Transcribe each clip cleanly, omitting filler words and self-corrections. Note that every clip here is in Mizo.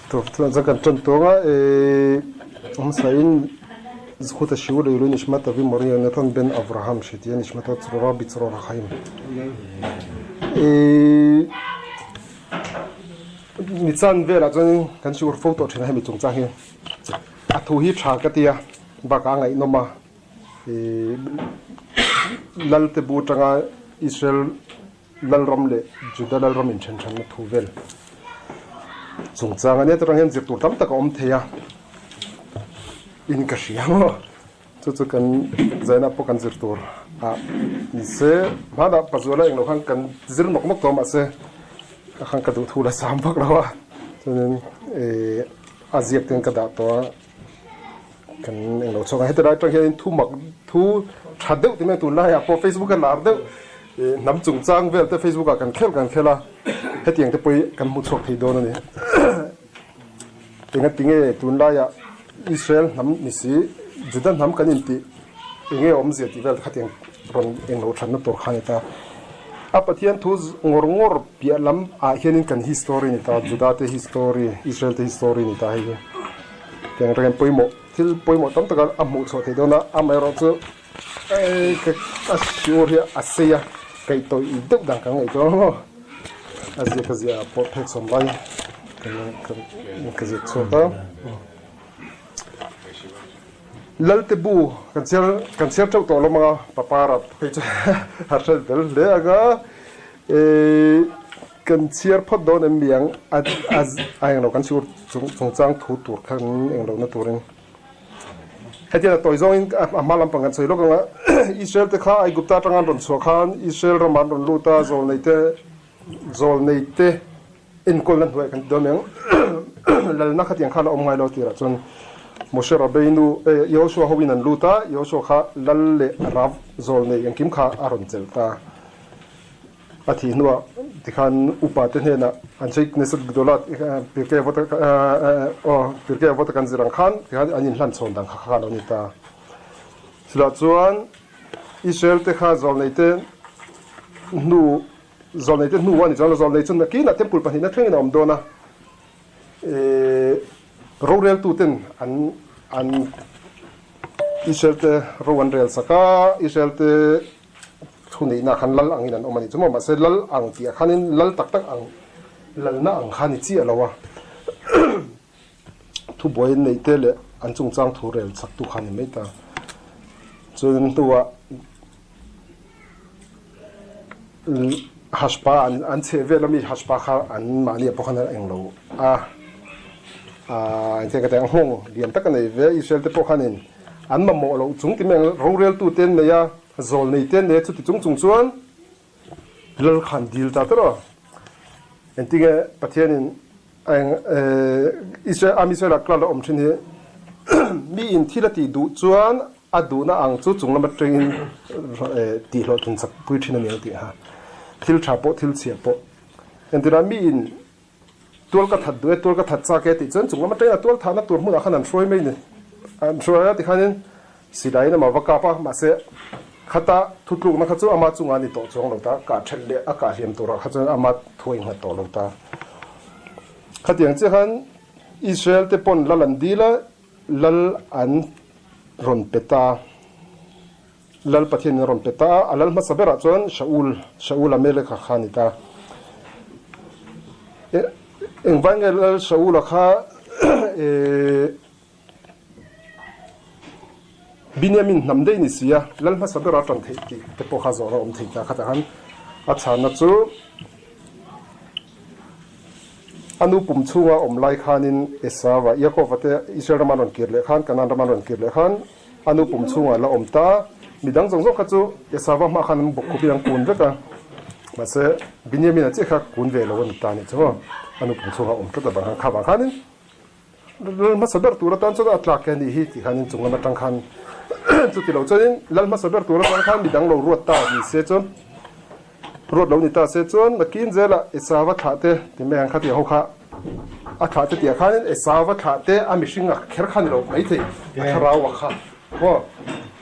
Tov, chuan kan tan tawng a, hmasain Zkhut a shiur Leilu Nishmat Avi Mori Yonatan Ben Avraham Shetia Nishmato Tzrora Bitzror HaChaim. Ni chan velah chuan kan shiur fo tawh thin a hemi chungchang hi a thu hi tha ka tia bakah a ngaihnawm a, Lalte bu atanga Israel Lalram leh Juda Lalram inthenhranna thu vel chungchang a nia. Chutah hian zir tur tam tak a awm thei a, in ka hria maw? Chu chu kan zainah pawh kan zir tur a ni se. Hmanah Pazuala englo khan kan zir nawk nawk tawh mahse ka khan ka duh thu la sam vak lo a, chuanin eh a ziak ten ka dah tawh a. Kan englo chhuak a, heti lai atang hianin thu mak thu tha deuh ti mai tunlaiah pawh Facebook a lar deuh ih hnam chungchang vel te Facebook ah kan khel kan khel a, hetiang te pawh hi kan hmu chhuak thei dawn a ni. Engatinge tunlaiah Israel hnam ni si Juda hnam kan intih enge awmzia tih vel te khatiang rawn englo thatna tur kha a ni ta. A Pathian thu ngawr ngawr piah lam ah hianin kan history ni ta, Juda te history, Israel te history ni ta hei hi. Tiang reng pawimawh thil pawimawh tam taka a hmuh chhuah theih dawn a, amaherawh chu a siur hi a sei a, kaih tawih deuh dan kan ngaih chuan maw a ziak a ziah pawh phek sawm lai ka ziak chhuak a. Lalte bu kan chhiar kan chhiar teuh tawh lo mang a, papara phei chu a hre tel hle ang a. Kan chhiar phawt dawn em mi ang? A a englo kan chhur chungchang thu tur kha kan englo na turin hetiang a tawi zawngin a hma lampang kan sawi lawk ang a. Israel te kha Aigupta atanga an rawn chhuah khan Israel ramah an rawn lut a, zawlnei te zawlnei te enkawlna hnuaiah kan ti dawn em ang. Lalna khatiang khan a awm ngai lo tirah chuan Moshe Rabbeinu Yehoshua hoin an lut a, Yehoshua kha lal leh Rav zawlnei engkim kha a rawn chelh ta. A thih hnuah tikhan upa te hnenah an sawi Knesset Gdola Pirkei Avot aw Pirkei Avot a kan zir ang khan tikhan an inhlan chhawn dan kha kha a lo ni ta. Chutah chuan Israel te kha zawlnei te hnu zawlnei te hnu a ni chuan zawlnei chu nakinah temple pahnihna thlengin a awm dawn a. Roreltu ten an an Israel te ro an rel sak a, Israel te Thuneihna khan lal angin an awm a nih chu maw? Mahse lal ang tih ah khanin lal tak tak ang lalna ang kha ni chiah lo a, thubuai an neih te leh an chungchang thu rel chak tu kha ni mai ta. Chuan hnuah Hashpa an an chheh vel ami Hashpa kha an mahni ah pawh khan a englo a, engtiang ka tih ang nghawng lian tak a nei ve Israel te pawh khanin an mamawh loh chung ti mai ang roreltu te an nei a, Zawl nei te ne chuti chung chung chuan lal khan dil ta tawrh a. Engtinge Pathianin eng Israel am Israel ah klal a awm thin hi mi in thil a tih duh chuan a duhna ang chu chung lam atangin tih hlawhtlin chak pui thin a ni ang tih ha. Thil tha pawh thil chhia pawh. Engtinah mi in tual ka that duh e, tual ka that chak e tih chuan chung lam atangin a tual thahna tur hmunah khan an hruai mai ni. An hruai a tikhanin Silaiin amah va kap a, mahse khata thutlukna kha chu ama chungah a ni tawh chuang lo ta, kah ṭhelh leh a kah hliam turah kha chuan ama thu a innghat tawh lo ta. Khatiang chiah khan Israel te pawn lal an dil a, lal an rawn pe ta, lal Pathianin a rawn pe ta a, a lal hmasa berah chuan Shaul, Shaul Ameleka kha a ni ta. Engvai nge lal Shaula kha Binyamin hnam daih ni si a, lal hmasa ber a tan theih tih te pawh kha zawhna awm thei ta khatah khan a chhanna chu a nu pum chhunga awm lai khanin Esau-a Iakob-a te Israel rama an rawn kir leh khan Kanaan rama an rawn kir leh khan a nu pum chhungah la awm ta. Midang zawng zawng kha chu Esau-a hmah khan an bawk khupin an kun vek a, mahse Binyamin-a chiah kha kun ve lo a ni ta a nih chu maw, a nu pum chhunga awm tlat avang khan kha vang khanin Lal hmasa ber tur atan chuan a tlak e anih hi tih khan inchung lam atang khan chuti lo chuanin lal hmasa ber tur atan khan midang lo ruat ta ni se chuan ruat lo ni ta se chuan nakin zela Esau-a thlah te ti mai ang kha tih ho kha a thlah te tih ah khanin Esau-a thlah te a mihring a kher kha ni lo maithei a thlarau a kha maw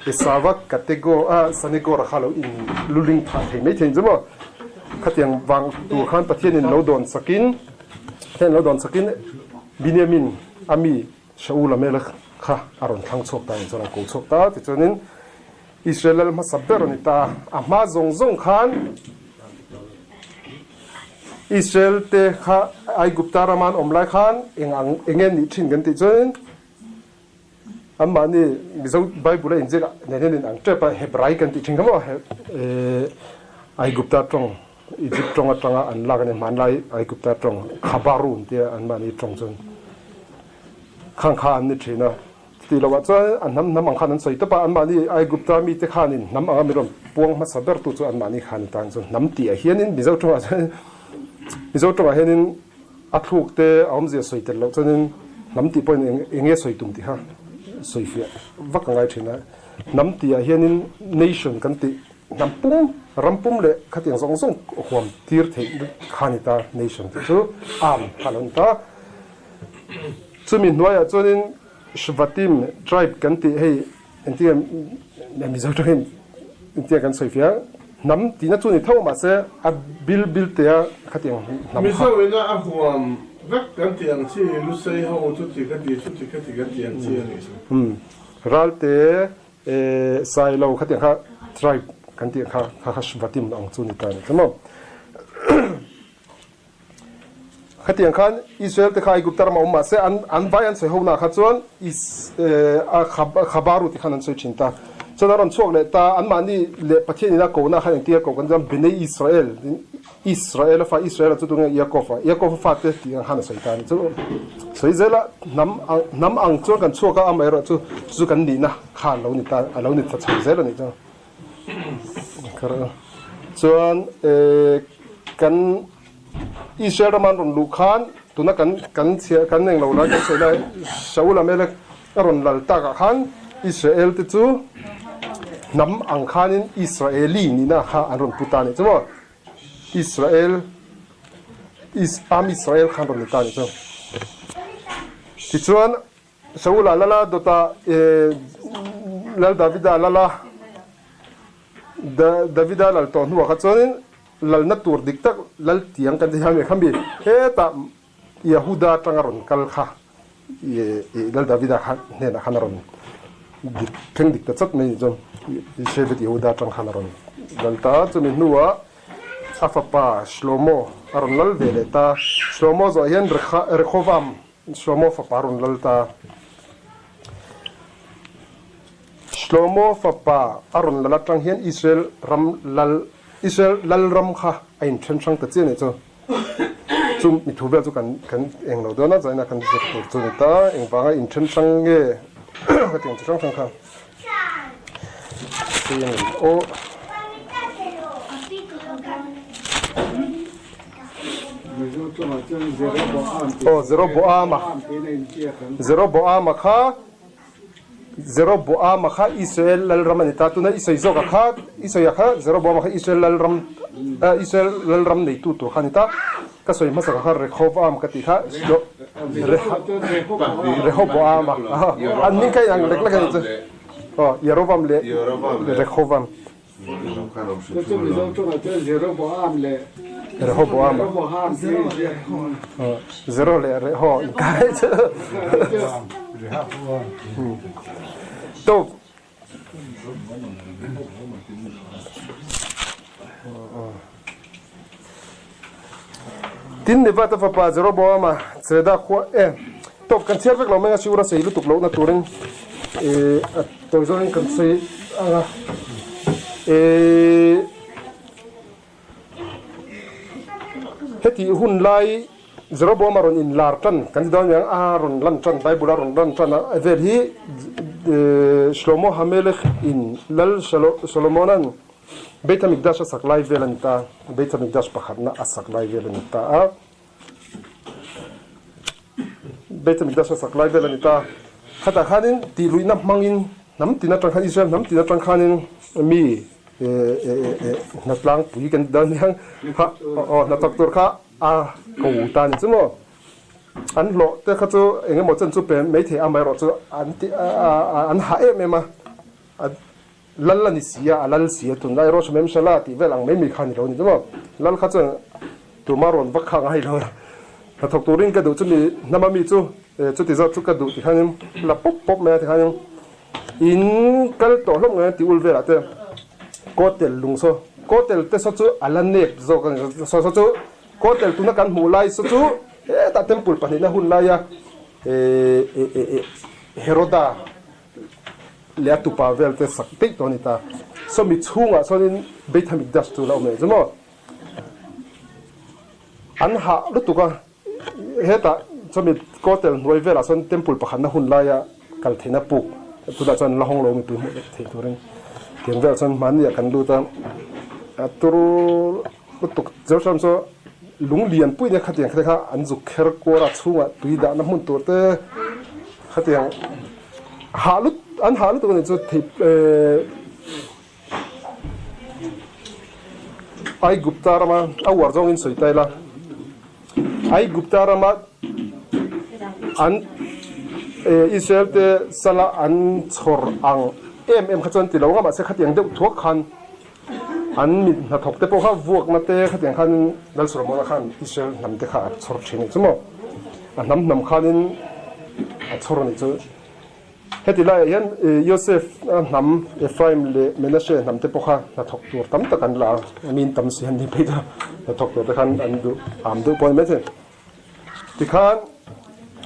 Esau-a katego a sanegor a kha lo in luling phah thei maithei chu maw khatiang vang tur khan Pathianin lo dawn sakin Pathianin lo dawn sakin. Biniamin a mi Shaula Melech kha a rawn thlang chhuak ta in chuan an ko chhuak ta. Tichuanin Israel lal hmasa ber a ni ta. A hma zawng zawng khan Israel te kha Aigupta rama an awm lai khan eng ang eng nge nih thin kan tih chuanin anmahni Mizo Bible a inziak nen hian inang tep a, Hebrai kan tih thin kha maw Aigupta tawng Egypt tawng atanga an lak a ni hmanlai Aigupta tawng Khabaru an tia anmahni tawng chuan khang kha an ni thin a. Chutih lohah chuan a hnam hnam ang khan an sawi tawp a, anmahni Aigupta mite khanin hnam anga mi rawn puang hmasa bertu chu anmahni khan an tan chuan hnam tihah hianin Mizo tawngah chuan Mizo tawngah hianin a thluk te a awmzia sawi tel loh chuanin hnam tih pawhin eng eng nge sawi tum tih kha sawi fiah vak a ngai thin a. Hnam tihah hianin nation kan tih hnam pum ram pum leh khatiang zawng zawng huam tir theih kha a ni ta nation tih chu arm kha a lo ni ta. Chumi hnuaiah chuanin Shvatim tribe kan tih hei engtin nge Mizo tawngin engtin nge kan sawi fiah hnam tihna chu ni tho mahse a bil bil te a khatiang hnam kha. Mizo ina a huam vek kan tih ang chi Lusei ho chuti kha ti chuti kha ti kan tih ang chi a nih chu. Umm Ralte Sailo khatiang kha tribe kan tih ang kha kha kha Shvatim ang chu ni ta a ni thlem aw. Khatiang khan Israel te kha Aigupta ramah awm mahse an an vai an sawi ho nah kha chuan Is a Khabaru ti khan an sawi thin ta. Chuan a rawn chhuak leh ta, anmahni leh Pathian ina ko nah khan engtin a ko kan chuan Bnei Israel tiin Israel a fa Israel a chu tunge Yaakov a Yaakov a fate tih ang khan a sawi ta a ni. Chu sawi zela hnam ang hnam ang chuan kan chhuak a, amaherawh chu chu kan nihna kha a lo ni ta a lo ni ta chho zel a nih chuan. Chuan kan Israel rama an rawn luh khan tuna kan kan chhiah kan englo lai kan sawi lai Saul Amelek a rawn lal takah khan Israel te chu hnam ang khanin Israeli nihna kha an rawn pu ta a nih chu maw Israel Am Israel khan rawn ni ta a nih chu. Tichuan Saula lala dawtah Lal Davida lala Davida lal tawh hnuah kha chuanin lalna tur dik tak lal tiang kan ti hian kha mi hetah Yehuda atanga rawn kal kha Lal Davida kha hnenah khan a rawn dik thleng dik ta chat mai ni chuan Shevet Yehuda atang khan a rawn lal ta a, chumi hnuah a fapa Shlomo a rawn lal ve leh ta. Shlomo zawh hian Rehoboam Shlomo fapa rawn lal ta. Shlomo fapa a rawn lal atang hian Israel ram lal Israel lal ram kha a inthen hrang ta chiah a nih chu. Chu mi thu vel chu kan kan eng lo dawn a, zaina kan zir tur chu a ni ta. Engvanga inthen hrang nge ka ti ang chi hrang hrang kha. Aw. Aw Jeroboama Jeroboama kha Jeroboama kha Israel lalram a ni ta tuna i sawi zawk a kha i sawi a kha Jeroboama kha Israel lalram Israel lalram neitu tur kha a ni ta ka sawi hmasa kha Rehoboam ka tih kha Rehoboama an hming kha inang lek lek a ni chu aw Jeroboam leh Rehoboam Rehoboam Zero leh Reho inkai chu to Tin Nevata fapa Jeroboama Zereda khua e tawp kan chhiar vek lo mai a, siur a sei lutuk lohna turin a tawi zawngin kan sawi ang a. Heti hun lai Jeroboama rawn inlar tan kan ti dawn aniang a rawn lan tan Bible a rawn lan tan a vel hi Shlomo Hamelech in Lal Solomonan Beit HaMikdash a sak lai vel a ni ta, Beit HaMikdash pakhatna a sak lai vel a ni ta a. Beit HaMikdash a sak lai vel a ni ta. Khatah khanin tihluihna hmangin hnam tin atang khan, Israel hnam tin atang khanin mi hnatlangpui kan ti dawn aniang kha aw hnathawk tur kha a ko ta a ni chu maw. An hlawh te kha chu eng emaw chen chu pe maithei amaherawh chu an ti an hah em em a. Lal a ni si a, a lal si a, tunlai Rosh Memshala tih vel ang mai mai kha a ni lo a ni chu maw? Lal kha chuan tuma rawn vak kha a ngai lo a, Hnathawk turin ka duh chumi hnama mi chu chuti zawk chu ka duh ti khanin la pawp pawp mai a ti khanin in kal tawh hlawm ngai ti ul velah te kawtel lung saw kawtel te saw chu a la nep zawk a ni saw saw chu kawtel tuna kan hmuh lai saw chu hetah temple pahnihna hun laia Heroda leh a tupa vel te sak daih tawh a ni ta sawmi chhungah sawnin Beit Hamikdash chu la awm leh chu maw. An hah lutuk a, hetah chumi Kotel hnuai velah chuan temple pakhatna hun laia kal theihna puk tunah chuan la hawng lo mipui hmuh leh theih turin tiang velah chuan hmanni ah kan lut a, a tur lutuk Jerusalem chu lung lian pui nia khatiang kha te kha an zuk kher kuar a chhungah tui dahna hmun tur te khatiang hah lut an hah lutuk a nih chu thei eh. Aigupta rama a uar zawngin sawi ta ila, Aigupta rama an Israel te sala an chhawr ang em em kha chuan ti lo nga mahse khatiang deuh thuak khan an mit hnathawk te pawh kha vuakna te khatiang khan Lal Solomona khan Israel hnam te kha a chhawr thin a nih chu maw, a hnam hnam khanin a chhawr a nih chu. Heti laiah hian Yosef hnam, Ephraim leh Menashe hnam te pawh kha hnathawk tur tam tak an la a, min tam si an ni phei ta, hnathawk tur te khan an duh am deuh pawh a ni maithei. Tikhan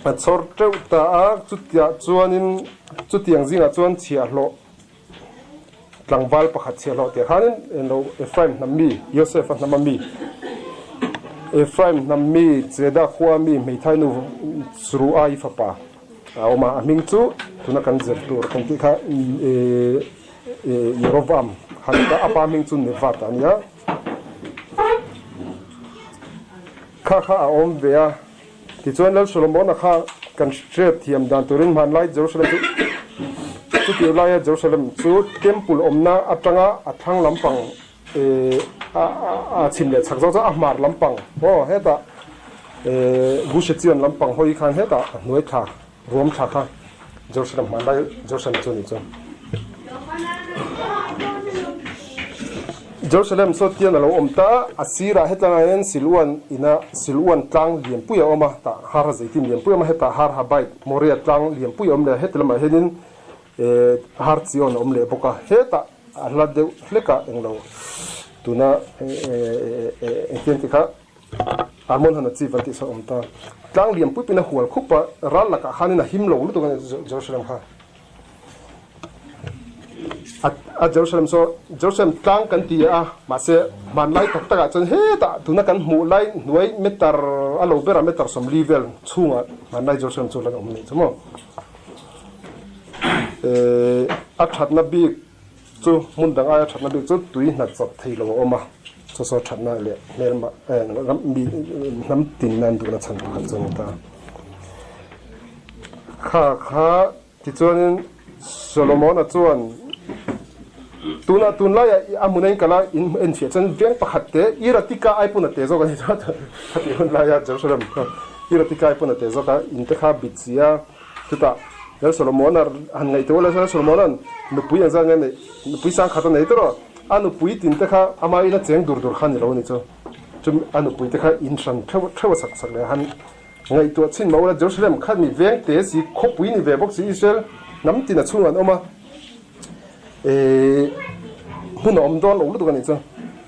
a chhawr teuh ta a, chutiah chuanin chutiang zingah chuan chhiahhlawh tlangval pakhat chhiahhlawh tih khanin englo Ephraim hnam mi, Yosef-a hnama mi, Ephraim hnam mi Cheda khua mi hmeithai nu Zruai fapa a awm a, a hming chu tuna kan zir tur kan tih kha Yerovam han ta, a pa hming chu Nevat a nia. Kha kha a awm ve a. Tichuan Lal Solomona kha kan hriat thiam dan turin hmanlai Jerusalem chu chutih laia Jerusalem chu Temple awmna atanga a thlang lampang a chhim leh chhak zawk chu a hmar lampang aw hetah Gush Etzion lampang hawi khan hetah a hnuai thla ruam thla kha Jerusalem hmanlai Jerusalem chu a ni chu. Jerusalem saw tian a lo awm ta, a sirah hetlangah hian Siluan ina Siluan tlang lianpui a awm a, tah Har Hazeitim lianpui a awm a, hetah Har Habait, Moria tlang lianpui a awm leh a, heti lamah hianin Har Zion a awm leh bawk a, hetah a hla deuh hlekah englo tuna engtin tih kha Armon Hanachiv an tih saw a awm ta. Tlang lianpui pawhin a hual khup a, ral lakah khanin a him lo lutuk a ni Jerusalem kha. A Jerusalem saw Jerusalem tlang kan ti a, mahse hmanlai tak takah chuan hetah tuna kan hmuh lai hnuai meter a lo berah meter 40 vel chhungah hmanlai Jerusalem chu lan awm a nih chu maw. A thatna bik chu hmun dang aia thatna bik chu tui hnat chawp thei lo a awm a, chu saw thatna leh hmelma mi hnam tinna an duhna chhan pakhat chu a ni ta. Kha kha Tichuanin Solomona chuan, Tunah tunlaiah a hmuna in kal a, in enfiah chuan veng pakhat te, Iratika ai pawn a te zawk a ni chuan khatih hun laia Jerusalem kha Iratika ai pawn a te zawk a, in te kha bit si a, chutah Lal Solomona han ngaihtuah ula chuan Solomona'n nupui ang zat nge neih, nupui sangkhat a nei tawh, a nupui tin te kha ama ina cheng dur dur kha a ni lo a ni chu, chumi a nupui te kha in hran theuh theuh a sak sak leh han Ngaihtuah chhin mah ula, Jerusalem kha ni veng te si, khawpui ni ve bawk si, Israel hnam tin a chhungah an awm a, hmun a awm dawn lo lutuk a nih chu.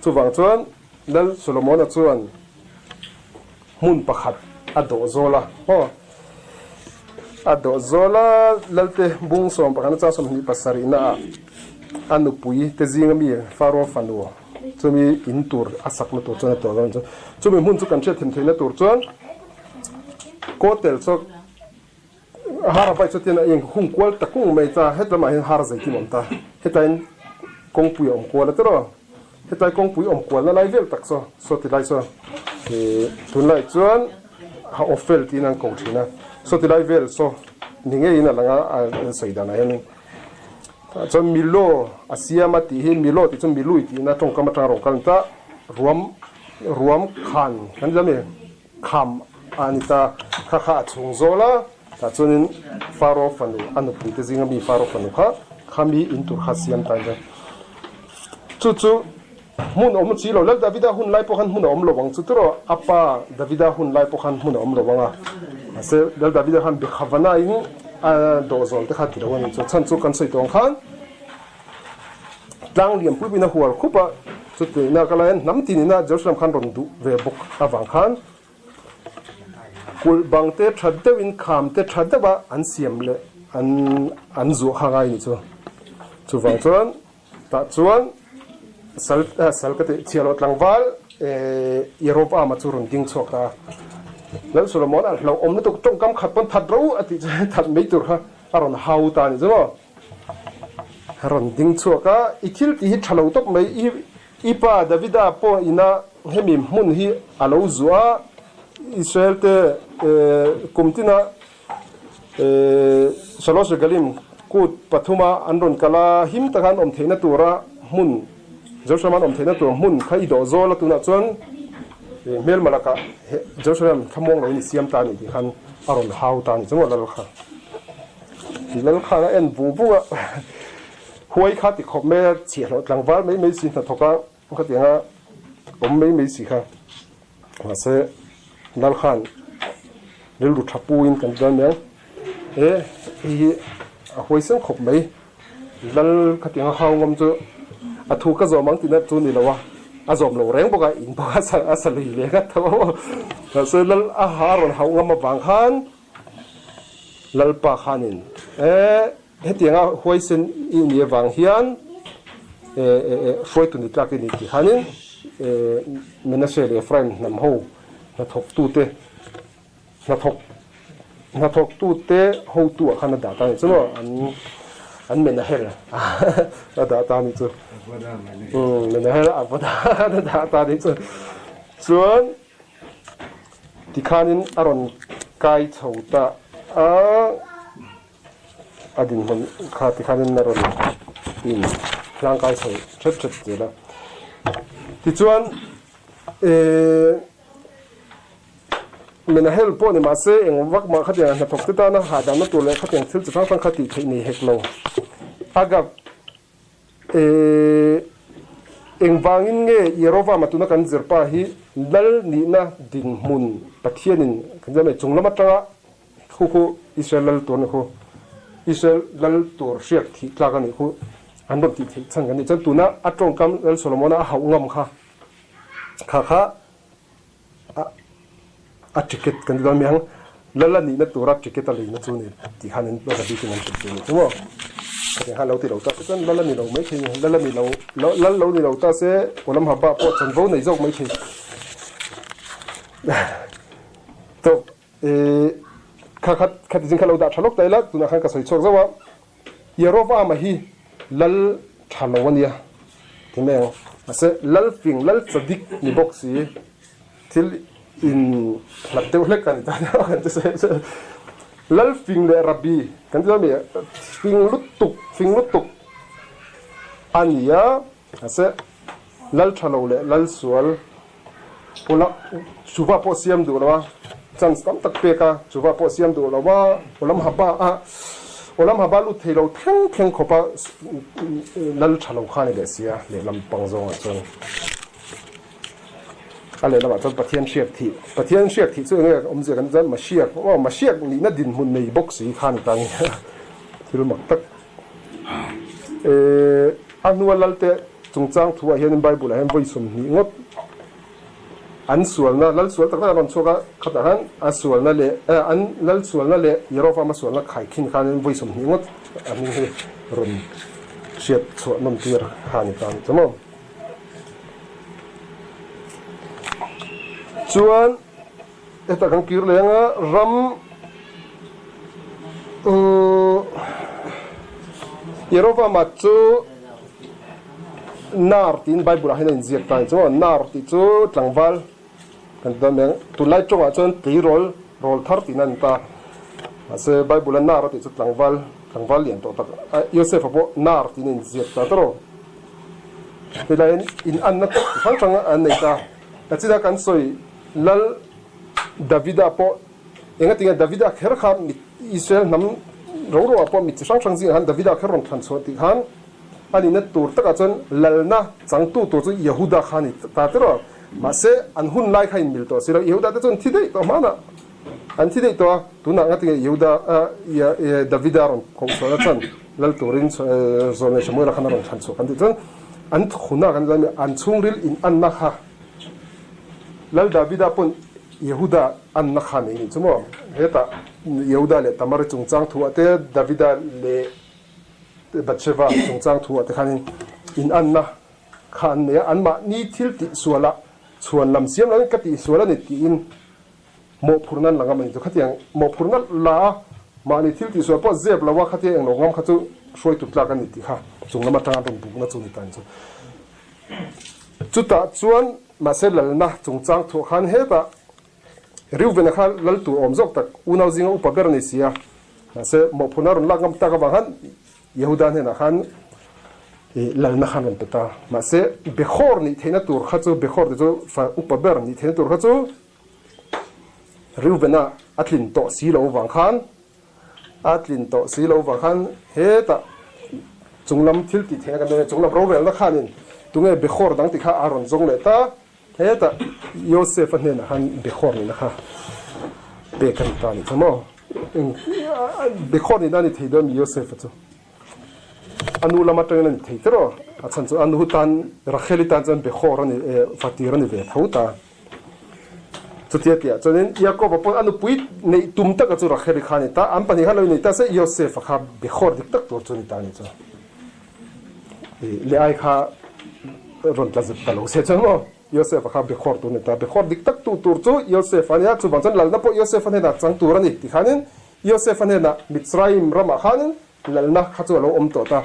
Chuvang chuan Lal Solomona chuan hmun pakhat a dawh zawl a, aw, a dawh zawl a, Lalte bung 11 na chang 27 naah a nupui te zinga mi Faro fanu Chumi in tur a sakna tur chuan a tuah dawn chu. Chumi hmun chu kan hriat them theihna tur chuan Kotel chu har a vai chu tian a eng hung kual ta kung mai ta het lamah hian har zeitin a awm ta. Hetlaiin kawngpui a awm kual a tiraw. Hetlai kawngpui awm kualna lai vel tak chu saw ti lai chuan tunlai chuan ha Ophel tiin an ko thin a. Saw ti lai vel saw ni ngeiin a lang a an sawi danah hianin. Tah chuan Milo a siam a tih hi Milo tih chu Milui tihna tawngkam atanga rawn kal a ni ta, ruam ruam khan kan ti ami kham a ni ta, kha kha a chhung zawl a, tah chuanin Faro fanu a nupui te zinga mi Faro fanu kha khami in tur kha siam ta a ni ta. Chu chu. Hmun a awm si lo. Lal Davida hun lai pawh khan hmun a awm lo ang chu tiraw? A pa Davida hun lai pawh khan hmun a awm lo ang a. Mahse, Lal Davida khan Bekhavana-in a dawhzawl te kha ti lo a ni. Chu chhan chu kan sawi tawh ang khan tlang lian pui puiin a hual khup a, chutihna ka laiin hnam tinina Jerusalem khan rawn duh ve bawk avang khan kulh bang te tha deuhin kham te tha deuha an siam leh an an zuah kha ngai a ni chu. Chuvang chuan Tah chuan sal sal ka tih chhiah loh tlangval Jeroboama chu rawn ding chhuak ta a. Lal Solomon a hlauhawm lutuk tawngkam khat pawn that ro a tih chu that mai tur kha a rawn hau ta a ni chu maw. A rawn ding chhuak a, I thil tih hi tha lo tawp mai, i i pa Davida pawh ina hemi hmun hi a lo zuah a, Israel te kum tina Shalosh Regalim kut pathuma an rawn kal a, him taka an awm theihna tura hmun, Jerusalem an awm theihna tur hmun kha i dawh zawl a, tunah chuan hmelma lakah Jerusalem thlamuang loin i siam ta a ni tih khan a rawn hau ta a ni chu maw Lal kha. Lal khan a en vung vung a, huai kha ti khawp mai a, chhiahhlawh tlangval mai mai si hnathawk a, khatianga awm mai mai si kha. Mahse, Lal khan rilru tha puin kan ti dawn mai ang. He hei hi a huaisen khawp mai. Lal khatiang a hau ngam chu a thu ka zawm ang tihna chu ni lo a, a zawm lo reng bawk a, in bawk a a sa lui leh ngat tho a. Mahse, Lal a ha a rawn hauh ngam avang khan Lalpa khanin e hetianga huaisen i ni avang hian hruaitu ni tlak i ni tih khanin Manasseh leh Ephraim hnam ho hnathawktute hnathawk hnathawktute hotu ah khan a dah ta a ni chu maw an an Menahel a dah ta a ni chu Menahel a va dah ta a ni chu chuan Tikhanin a rawn kai chho ta a, a dinhmun kha tikhanin a rawn in hlang kai chho thet thet zel a. Tichuan eh Menahel pawh ni mahse eng vak mah khatiang hnathawk te tana hahdamna tur leh khatiang thil chi hrang hrang kha tih theih nei hek lo. Agab E, engvangin nge Jerovama tuna kan zirpa hi lal nihna dinhmun Pathianin kan zir mai chung lam atanga khu khu Israel lal tur a ni khu, Israel lal tur hriak thih tlak a nih khu an rawn tih theih chhan kan nih chuan tuna a tawngkam Lal Solomona a hauh ngam kha kha kha a ticket kan ti dawn mai ang, lal a nihna tura ticket a leina chu ni tih khan in a bikin an hrilh tur a ni chu maw. Hetiang khan lo ti lo ta se chuan lal a ni lo mai thei a ni, lal a ni lo, lal lo ni lo ta se Olam Haba pawh chanvo nei zawk mai thei. Tawp kha khat khati zing kha lo dah tha lawk ta ila tunah khan ka sawi chhuak zauh a, Yerovama hi lal tha lo a nia ti mai ang. Mahse lal fing lal chadik ni bawk si thil in hlat deuh hlek a ni ta deuh a kan ti sawi sawi. Lal fing leh rabbi kan ti dawn mi fing lutuk fing lutuk a ni a mahse lal tha lo leh lal sual Ula chuva pawh siam duh lo a, chance tam tak pek a, chuva pawh siam duh lo a, Olam Haba a, Olam Haba lut thei lo thleng thleng khawp a lal tha lo kha a ni leh si a, lehlam pang zawngah chuan a lehlamah chuan Pathian hriak thih, Pathian hriak thih chu enge awmzia kan chuan Mashiach, aw Mashiach nihna dinhmun nei bawk si kha a ni ta a ni, thil mak tak. A hnua lalte chungchang thuah hianin Bible-ah hian vawi 20 ngawt an sualna, lal sual tak tak an rawn chhuak a, khatah khan a sualna leh an lal sualna leh Jeroboam-a sualna khaikhin khanin vawi 20 ngawt a hming hi rawn hriat chhuah nawm tir kha a ni ta a ni chu maw. Chuan Heta kan kir leh anga ram Jerovama chu Nar tiin Bible ah hian a inziak ta a ni chu maw. Nar tih chu tlangval kan ti dawn mai ang. Tunlai tawngah chuan tleirawl, rawl thar tihna a ni ta. Mahse Bible a Nar a tih chu tlangval, tlangval lian tawh tak. Yosefa pawh Nar tiin a inziak ta tawrh aw. Helai hian inanna chi hrang hrang an nei ta. A chinah kan sawi Lal Davida pawh engatinge Davida kher kha Israel hnam ro ro ah pawh mi chi hrang hrang zingah khan Davida kher rawn thlan chhuah tih khan A nihna tur takah chuan lalna changtu tur chu Yehuda kha a ni ta tiraw. Mahse, an hun lai kha inmil tawh si lo. Yehuda te chu an thi daih tawh hmanah an thi daih tawh a. Tunah nga tinge Yehuda Davida rawn koh chhuahna chuan lal turin Zawlnei Samuela khan a rawn thlan chhuah kan tih chuan an hunah kan zami an chhungril inanna kha Lal Davida pawn Yehuda anna kha nei nih chu maw? Hetah Yehuda leh Tamari chungchang thuah te Davida leh Bathsheba chungchang thuah te khanin inanna kha an nei a, anmahni thil tihsualah chhuan lam siam lovin ka tihsual a ni tiin mawhphurhna an la ngam a ni. Chu khatiang mawhphurhna la a, mahni thil tihsual pawh zep lo a khatia englo ngam kha chu hruaitu tlak a ni tih kha chung lam atanga an rawn bukna chu ni ta ni chu. Chutah chuan mahse lalna chungchang thuah khan hetah Reuben-a kha lal tur awm zawk tak unau zinga upa ber a ni si a, mahse mawhphurhna rawn lak ngam tak avang khan Yehuda hnenah khan lalna khan rawn pe ta. Mahse Bekhor nih theihna tur kha chu, Bekhor tih chu fa upa ber nih theihna tur kha chu Reuben-a a tlin tawh si lo avang khan, a tlin tawh si lo avang khan hetah chunglam thil tih theihna kan dawn a, chunglam rorelna khanin tunge Bekhor dang tih kha a rawn zawng leh ta. Hetah Joseph-a hnenah khan Bekhor nihna kha pek a ni ta a nih chu maw? Eng Bekhor nihna a ni thei dawn mi Joseph-a chu? A nu lam atangin a ni thei tiraw? A chhan chu a nu tan Rachel-i tan chuan Bekhor a ni fatir a ni ve tho ta. Chutia tihah chuanin Jakob-a pawh a nupui neih tum taka chu Rachel-i kha a ni ta. An pahnih khan lo innei ta se Joseph-a kha Bekhor dik tak tur chu a ni ta a nih chu. Leai kha rawn tla zet ta lo se chuan maw Yosef-a kha Bekhor tur a ni ta. Bekhor dik tak tu tur chu Yosef a nia, chuvang chuan lalna pawh Yosef-a hnenah chang tur a ni ti khanin Yosef-a hnenah Mitzrayim ramah khanin lalna kha chu a lo awm tawh ta.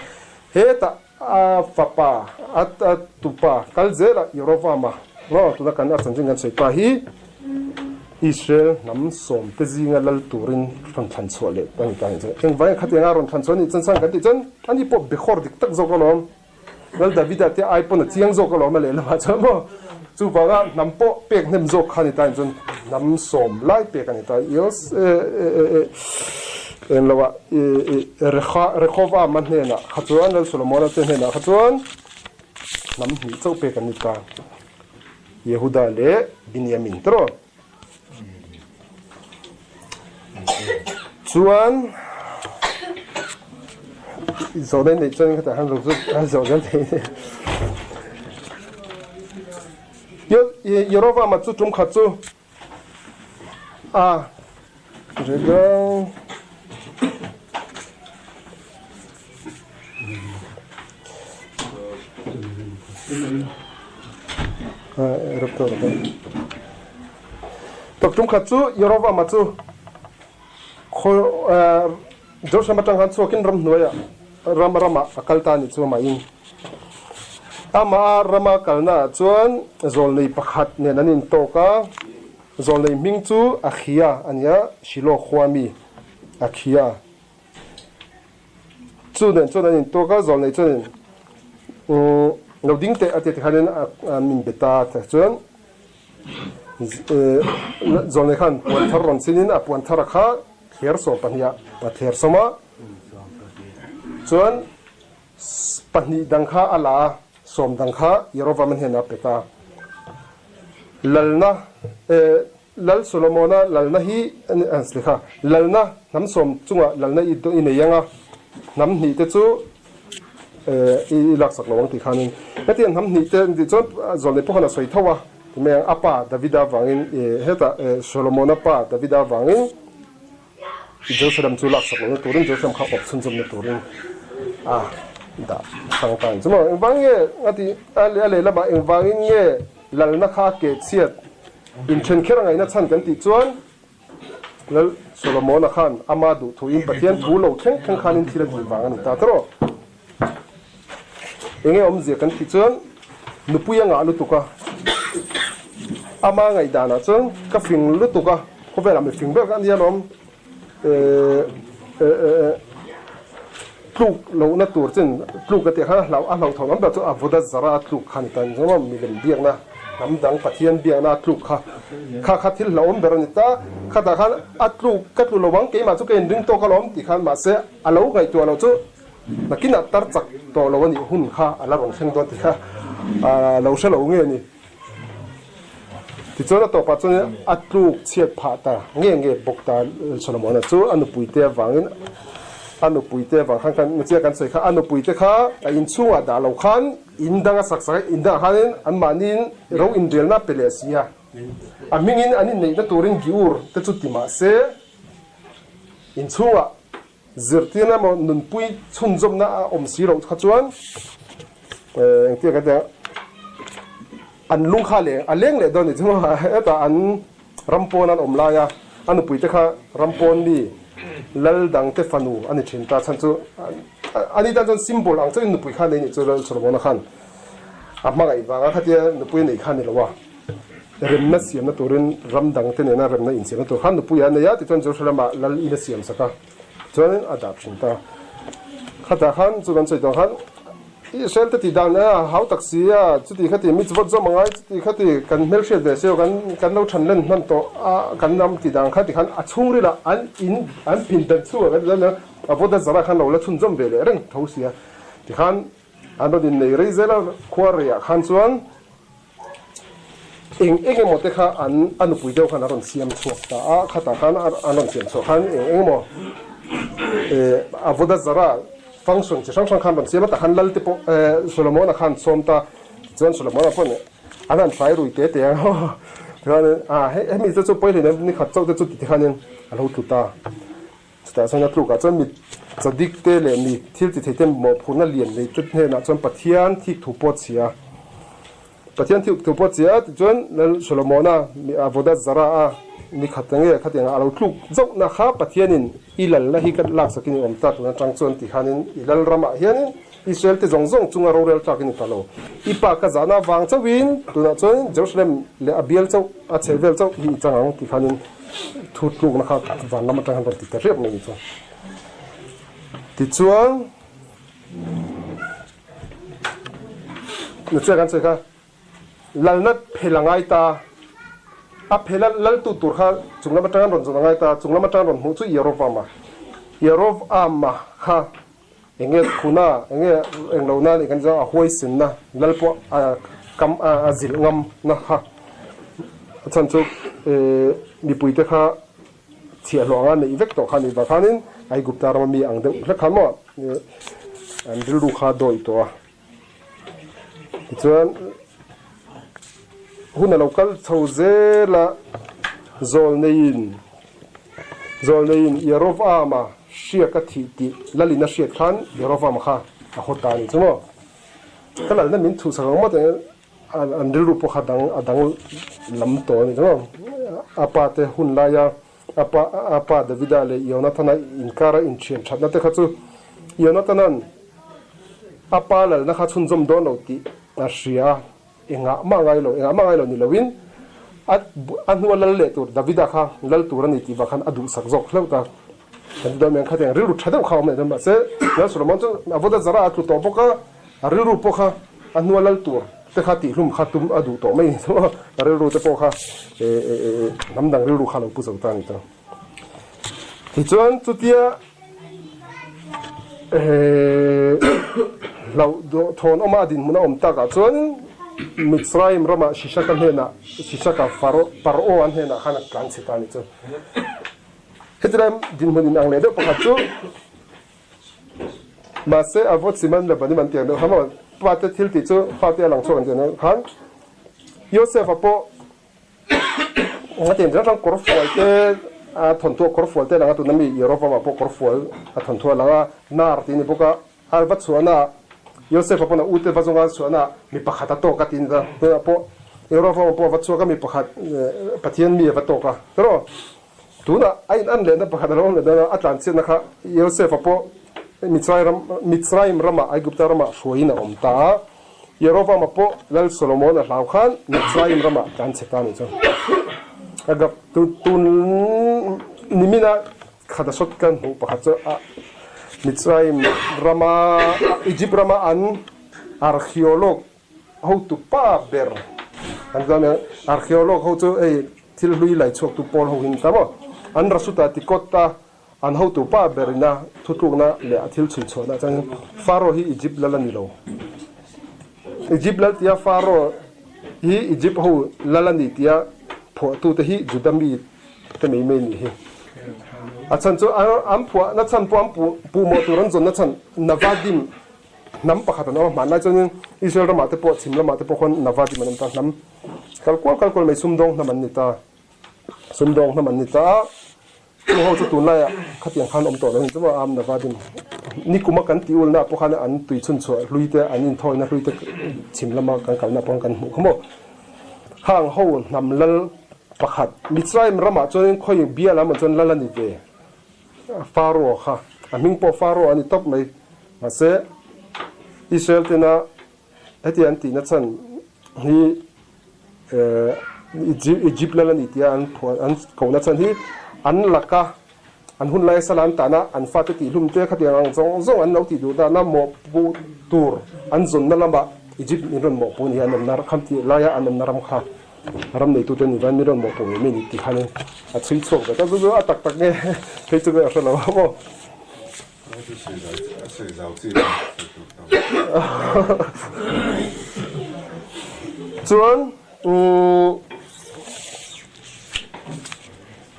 Hetah a fapa, a tupa kal zelah Yerovama maw tuna kan a chanchin kan sawi pa hi Israel hnam sawmte zinga lal turin rawn thlan chhuah leh a ni ta ang che. Engvangin khatianga rawn thlan chhuah a nih chuan chhan kan tih chuan ani pawh Bekhor dik tak zawk alawm. Lal Davida te ai pawn a chiang zawk alawm a lehlamah chuan maw. Chuvanga hnam pawh pek hnem zawk kha a ni ta ang chuan hnam sawm lai pek a ni ta. Yos eng loah Rehovama hnenah kha chuan Lal Solomona te hnenah kha chuan hnam hnih chauh pek an ni ta. Yehuda leh Binyamin te rawh. Chuan zawhna in neih chuan khatah khan lo zut a zawh zel thei a ni. Yerovama chu tum khat chu a Rebel Tuk khat chu Yerovama chu Jerusalem atang khan chhuakin ramhnuaiah ram ramah a kal ta a nih chu amahin amah rama kalnaah chuan zawlnei pakhat nen an intawk a. Zawlnei hming chu Akhia a ni a, Shiloh khua mi Akhia. Chu nen chuan an intawk a, zawlnei chuanin lo ding teh a ti tikhanin a min be ta a chuan zawlnei khan puan thar rawn chinin a puan thar a kha thler sawm pahniha a thler sawm a, chuan pahnih dang kha a la a. Sawm dang kha Jerovam hnenah a pe ta. Lalna, eh, Lal Solomona lalna hi a ni kha. Lalna, hnam sawm chungah lalna i i nei ang a, hnam hnih te chu, eh, i laksak lo ang tih khanin. Hetiang hnam hnih te tih chuan Zawlnei pawh khan a sawi tho a, ti mai ang, a pa Davida vangin, eh, hetah, eh, Solomona pa Davida vangin, Jerusalem chu laksak lohna turin Jerusalem kha awp chhunzawmna turin a dah hrang ta ang chu maw. Engvang nge a tih a lehlamah engvangin nge lalna kha a keh chhiat inthen kher a ngaihna chhan kan tih chuan Lal Solomona khan ama duh thuin Pathian thu lo thleng thleng khanin thil a tih vang a ni ta tawrh. Enge awmzia kan tih chuan nupui a ngah lutuk a, ama ngaihdanah chuan ka fing lutuk a, khawvelah mi fing ber ka nia lawm, tluk lohna tur chin tluk ka tih khan a hlauh a hlauhthawn awm ber chu a vawda zara a tluk kha a ni ta engemaw milem biakna hnam dang Pathian biakna a tluk kha kha kha thil hlauhawm ber a ni ta, khatah khan a tluk ka tlu lo ang keimah chu ka inring tawk alawm tih khan mahse a lo ngaihtuah loh chu. Nakinah tar chak tawh lo a nih hun kha a la rawn thleng dawn tih kha a lo hre lo nge ni. Tichuan a tawpah chuan a tluk chhiat phah ta nge nge bawk ta Solomona chu a nupuite avangin a nupuite avang khan kan chiah kan sawi kha a nupuite kha a inchhungah dah lo khan in dang a sak sak a, in dangah khanin anmahniin ro inrelna a pe leh si a, a hmingin an inneihna turin Giur te chu ti mah se inchhungah Zirtirna emaw nunpui chhunzawmna a awm si loh kha chuan engtia kan tia an lung kha leng a leng leh dawn ni chu hetah an ram pawn an awm lai a, a nupui te kha ram pawn mi lal dang te fanu a ni thin ta chhan chu ani tan chuan symbol ang chauhin nupui kha nei ni chu Lal Solomona khan a hmangaih vanga khatia nupui a neih kha a ni lo a. Remna siamna turin ram dangte nena remna insiamna tur khan nupui a nei a, tichuan Jerusalem-ah lal in a siam sak a, tichuanin a dah thin ta. Khatah khan chu kan sawi tawh khan Israel te tih dan a hau tak si a, chuti khati mitzvot zawm a ngai, chuti khati kan hmelhriat ve seo kan kan lo than len hman tawh a, kan ram tih dan kha tikhan a chhungrilah an in an pin dan chhungah kan ti dawn nia, a vawt a zarah khan lo la chhunzawm ve leh reng tho si a, tikhan an rawn innei rei zel a, khua reiah khan chuan Eng eng emaw te kha an a nupui deuh khan a rawn siam chhuak ta a, khatah khan an rawn siam chhuah khan eng eng emaw eh avoda zara function chi hrang hrang khan rawn siam a, tah khan lal te pawh eh Solomon-a khan sawm ta, tichuan Solomon-a pawh nih an han hrai rui te te ang tichuanin ah hemi te chu pawi hleinem ni khat chauh te chu ti te khanin a lo tlu ta. Chutah chuan a tlukah chuan mi chadik te leh mi thil ti thei te mawhphurhna lian nei te hnenah chuan Pathian thik thu pawh chhia. Pathian thik thu pawh chhia tichuan Lal Solomona mi Avodah Zarah a ni khat enge khatiangah a lo tluk zauhna kha Pathianin i lalna hi ka laksakin i awm ta tun atang chuan ti khanin i lal ramah hianin Israel te zawng zawng chunga rorel tlakin i ta lo. I pa ka zahna avang chauhin tunah chuan Jerusalem leh a bial chauh a chhehvel chauh hi i chang ang ti khanin Thu tlukna kha van lam atang hian rawn ti ta riap mai ni chu. Tichuan, Nuchia kan sawi kha lalna phel a ngai ta, a phela laltu tur kha chung lam atang an rawn zawn a ngai ta, chung lam atang an rawn hmuh chu Yerovam-a. Yerovam-a kha enge thuna, enge englo na nih kan chuan a huaisinna, lal pawh a kam a zilh ngam na kha a chhan chu mipuite kha chhiahhlawh anga neih vek tawh kha nih vang khanin Aigupta rama mi ang deuh hlek khan maw an rilru kha dawi tawh a. Tichuan hun a lo kal chho zel a, Zawlneiin Zawlneiin Yerovam-a hriak a thih tih Lalin a hriat khan Yerovam-a kha a haw ta a ni chu maw? Ka lalna min chhuhsak ang maw tih an rilru pawh kha dang a dang lam tawh a ni chu maw? A pa te hun laia a pa a pa Davida leh Yonathana inkara inthian thatna te kha chu Yonathana'n a pa lalna kha chhunzawm dawn lo tih a hria a, engah mah ngai lo, engah mah ngai lo ni loin a a hnua lal leh tur Davida kha lal tur a ni tih vang khan a duhsak zawk hlauh ta. Kan ti dawn mai ang khatiang rilru tha deuh kha a awm leh dawn mahse Lal Solomon chu a vawt a zara a tlu tawh bawk a, a rilru pawh kha a hnua lal tur te kha tihhlum kha tum a duh tawh mai ni chu a rilru te pawh kha hnam dang rilru kha a lo pu zo ta a ni ta. Tichuan chutia hlauh thawn awma a dinhmun a awm takah chuan Mitzrayim ramah Shishaka hnenah Shishaka Pharaoh an hnenah khan a tlan chhe ta a ni chu. Hetilai dinhmun inang leh deuh pakhat chu mahse a vawt siman la banim an tih ang deuh kha maw pate thil tih chu fate a lang chhuak an tih ang deuh khan Yosef-a pawh a tiang hrang hrang kawrfual te a thawnthuah kawrfual te a lang a tuna mi Yerovam-ah pawh kawrfual a thawnthuah a lang a nar tih a ni bawk a a va chhuahna ah Yosef-a pawn a ute va zawnga chhuahna ah mi pakhat a tawk a tih a ni ta tunah pawh Yerovam-ah pawh a va chhuak a mi pakhat Pathian mi a va tawk a tawrh Tunah a in an lehna pakhat a lo awm leh dawn a, a tlanchhiatna kha Yosefa pawh Mitzrayim ramah, Aigupta ramah hruaiin a awm ta a. Yerovama pawh Lal Solomon a hlau khan Mitzrayim ramah tlanchhe ta a nih chu. Agab, tun nimina khat a sawt kan hmuh pakhat chu a Mitzrayim rama, Egypt rama an archaeolog Hotu pa ber an ti dawn archaeolog ho chu hei thil hlui lai chhuaktu pawl ho hi an ni ta maw? An Rasuta Tikota An hotu pa berina thutlukna leh a thil chhui chhuahna chuan Pharaoh hi Egypt lal a ni lo. Egypt lal tia Pharaoh hi Egypt ho lal a ni tia phuahtute hi Juda mi te mai mai ni hi. A chhan chu an phuahna chhan pawh an puhmawh tur an zawnna chhan Navadim hnam pakhat an awm a, hmanlai chuanin Israel ramah te pawh chhim lamah te pawh khuan Navadim an awm ta, hnam kal kual kal kual mai sumdawng hnam an ni ta, sumdawng hnam an ni ta. Chu ho chu tunlaiah khatiang khan awm tawh lo a ni chu maw Am Navadim nikuma kan tih ulna pawh khan an tui chhun chhuah hlui te an inthawina hlui te chhim lama kan kalna pawh kan hmuh kha maw. Hang ho hnam lal pakhat Mitzrayim ramah chuanin khawi bia lamah chuan lal a ni ve Pharaoh kha a hming pawh Pharaoh a ni tawp mai mahse Israel tena Heti an tihna chhan hi Egypt lal a ni tia an phuah an kohna chhan hi an laka an hun laia sala an tahna an fate tihhlum te khatiang ang zawng zawng an lo tih duh dahna mawhpuh tur an zawnna lamah Egypt min rawn mawhpuh ni an awmna kham tih laia an awmna ram kha ram neitute ni van min rawn mawhpuh ngei mai ni tih khanin a chhui chhuak ve ta chu chu a tak tak nge phei chu nge a hre lo a maw. Chuan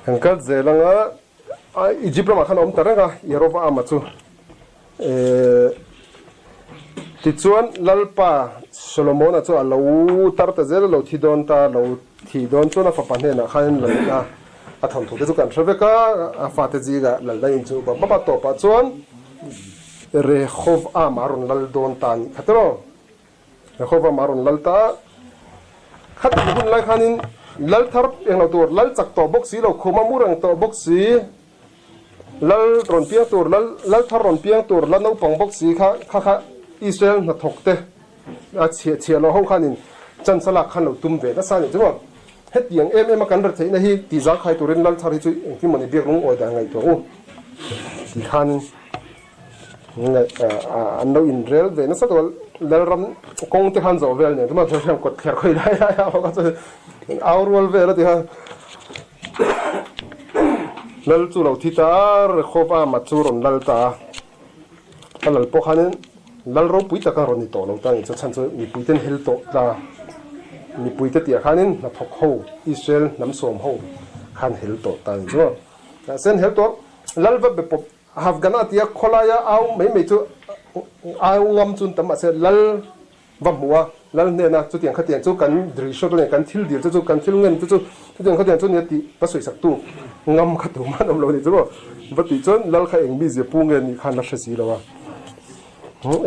kan kal zel anga Egypt ramah khan a awm ta reng a Jeroboama chu tichuan Lalpa Solomona chu a lo tar ta zel a lo thi dawn ta lo thi dawn chuan a fapa hnenah khan lalna A thawnthu te chu kan hre vek a, a fate zingah lalna in chu bap bap a tawpah chuan Rehoboam a rawn lal dawn ta a nih kha tiraw? Rehoboam a rawn lal ta a, khatih hun lai khanin lal thar englo tur, lal chak tawh bawk si lo, khuma mu reng tawh bawk si, lal rawn piang tur, lal lal thar rawn piang tur, la naupang bawk si kha kha kha Israel hnathawk te a chhiah chhiah loh ho khanin chance a lak khan lo tum ve nasa a nih chu maw? Hetiang em em a kan retheihna hi tih zangkhai turin Lalthar hi chu engtin mawni biak lungawi dan ngaihtuah u tih khan an lo inrel ve nasa tawh a, Lalram kawng te khan zawh vel nen chuan hriam kawt thler khawi lai lai a awm a chuan au rual vel a ti kha Lal chu lo thi ta a, Rehoboam-a chu rawn lal ta a, a lal pawh khanin Lal ropui taka rawn ni tawh lo ta ni chu chhan chu mipuiten hel tawh tla mipuite tih ah khanin hnathawk ho Israel hnam sawm ho khan hel tawh ta ni chu mahse an hel tawh Lal va be pawp Hafgana tia khawlaia au mai mai chu au ngam chu an tam mahse Lal va hmu a Lal hnena chutiang khatiang chu kan drishawt leh kan thil dil chu chu kan thil ngen te chu chutiang khatiang chu nia tih va sawisak tu ngam kha tu man awm lo ni chu maw va tih chuan Lal kha eng mizia pu nge nih khan la hre si lo a.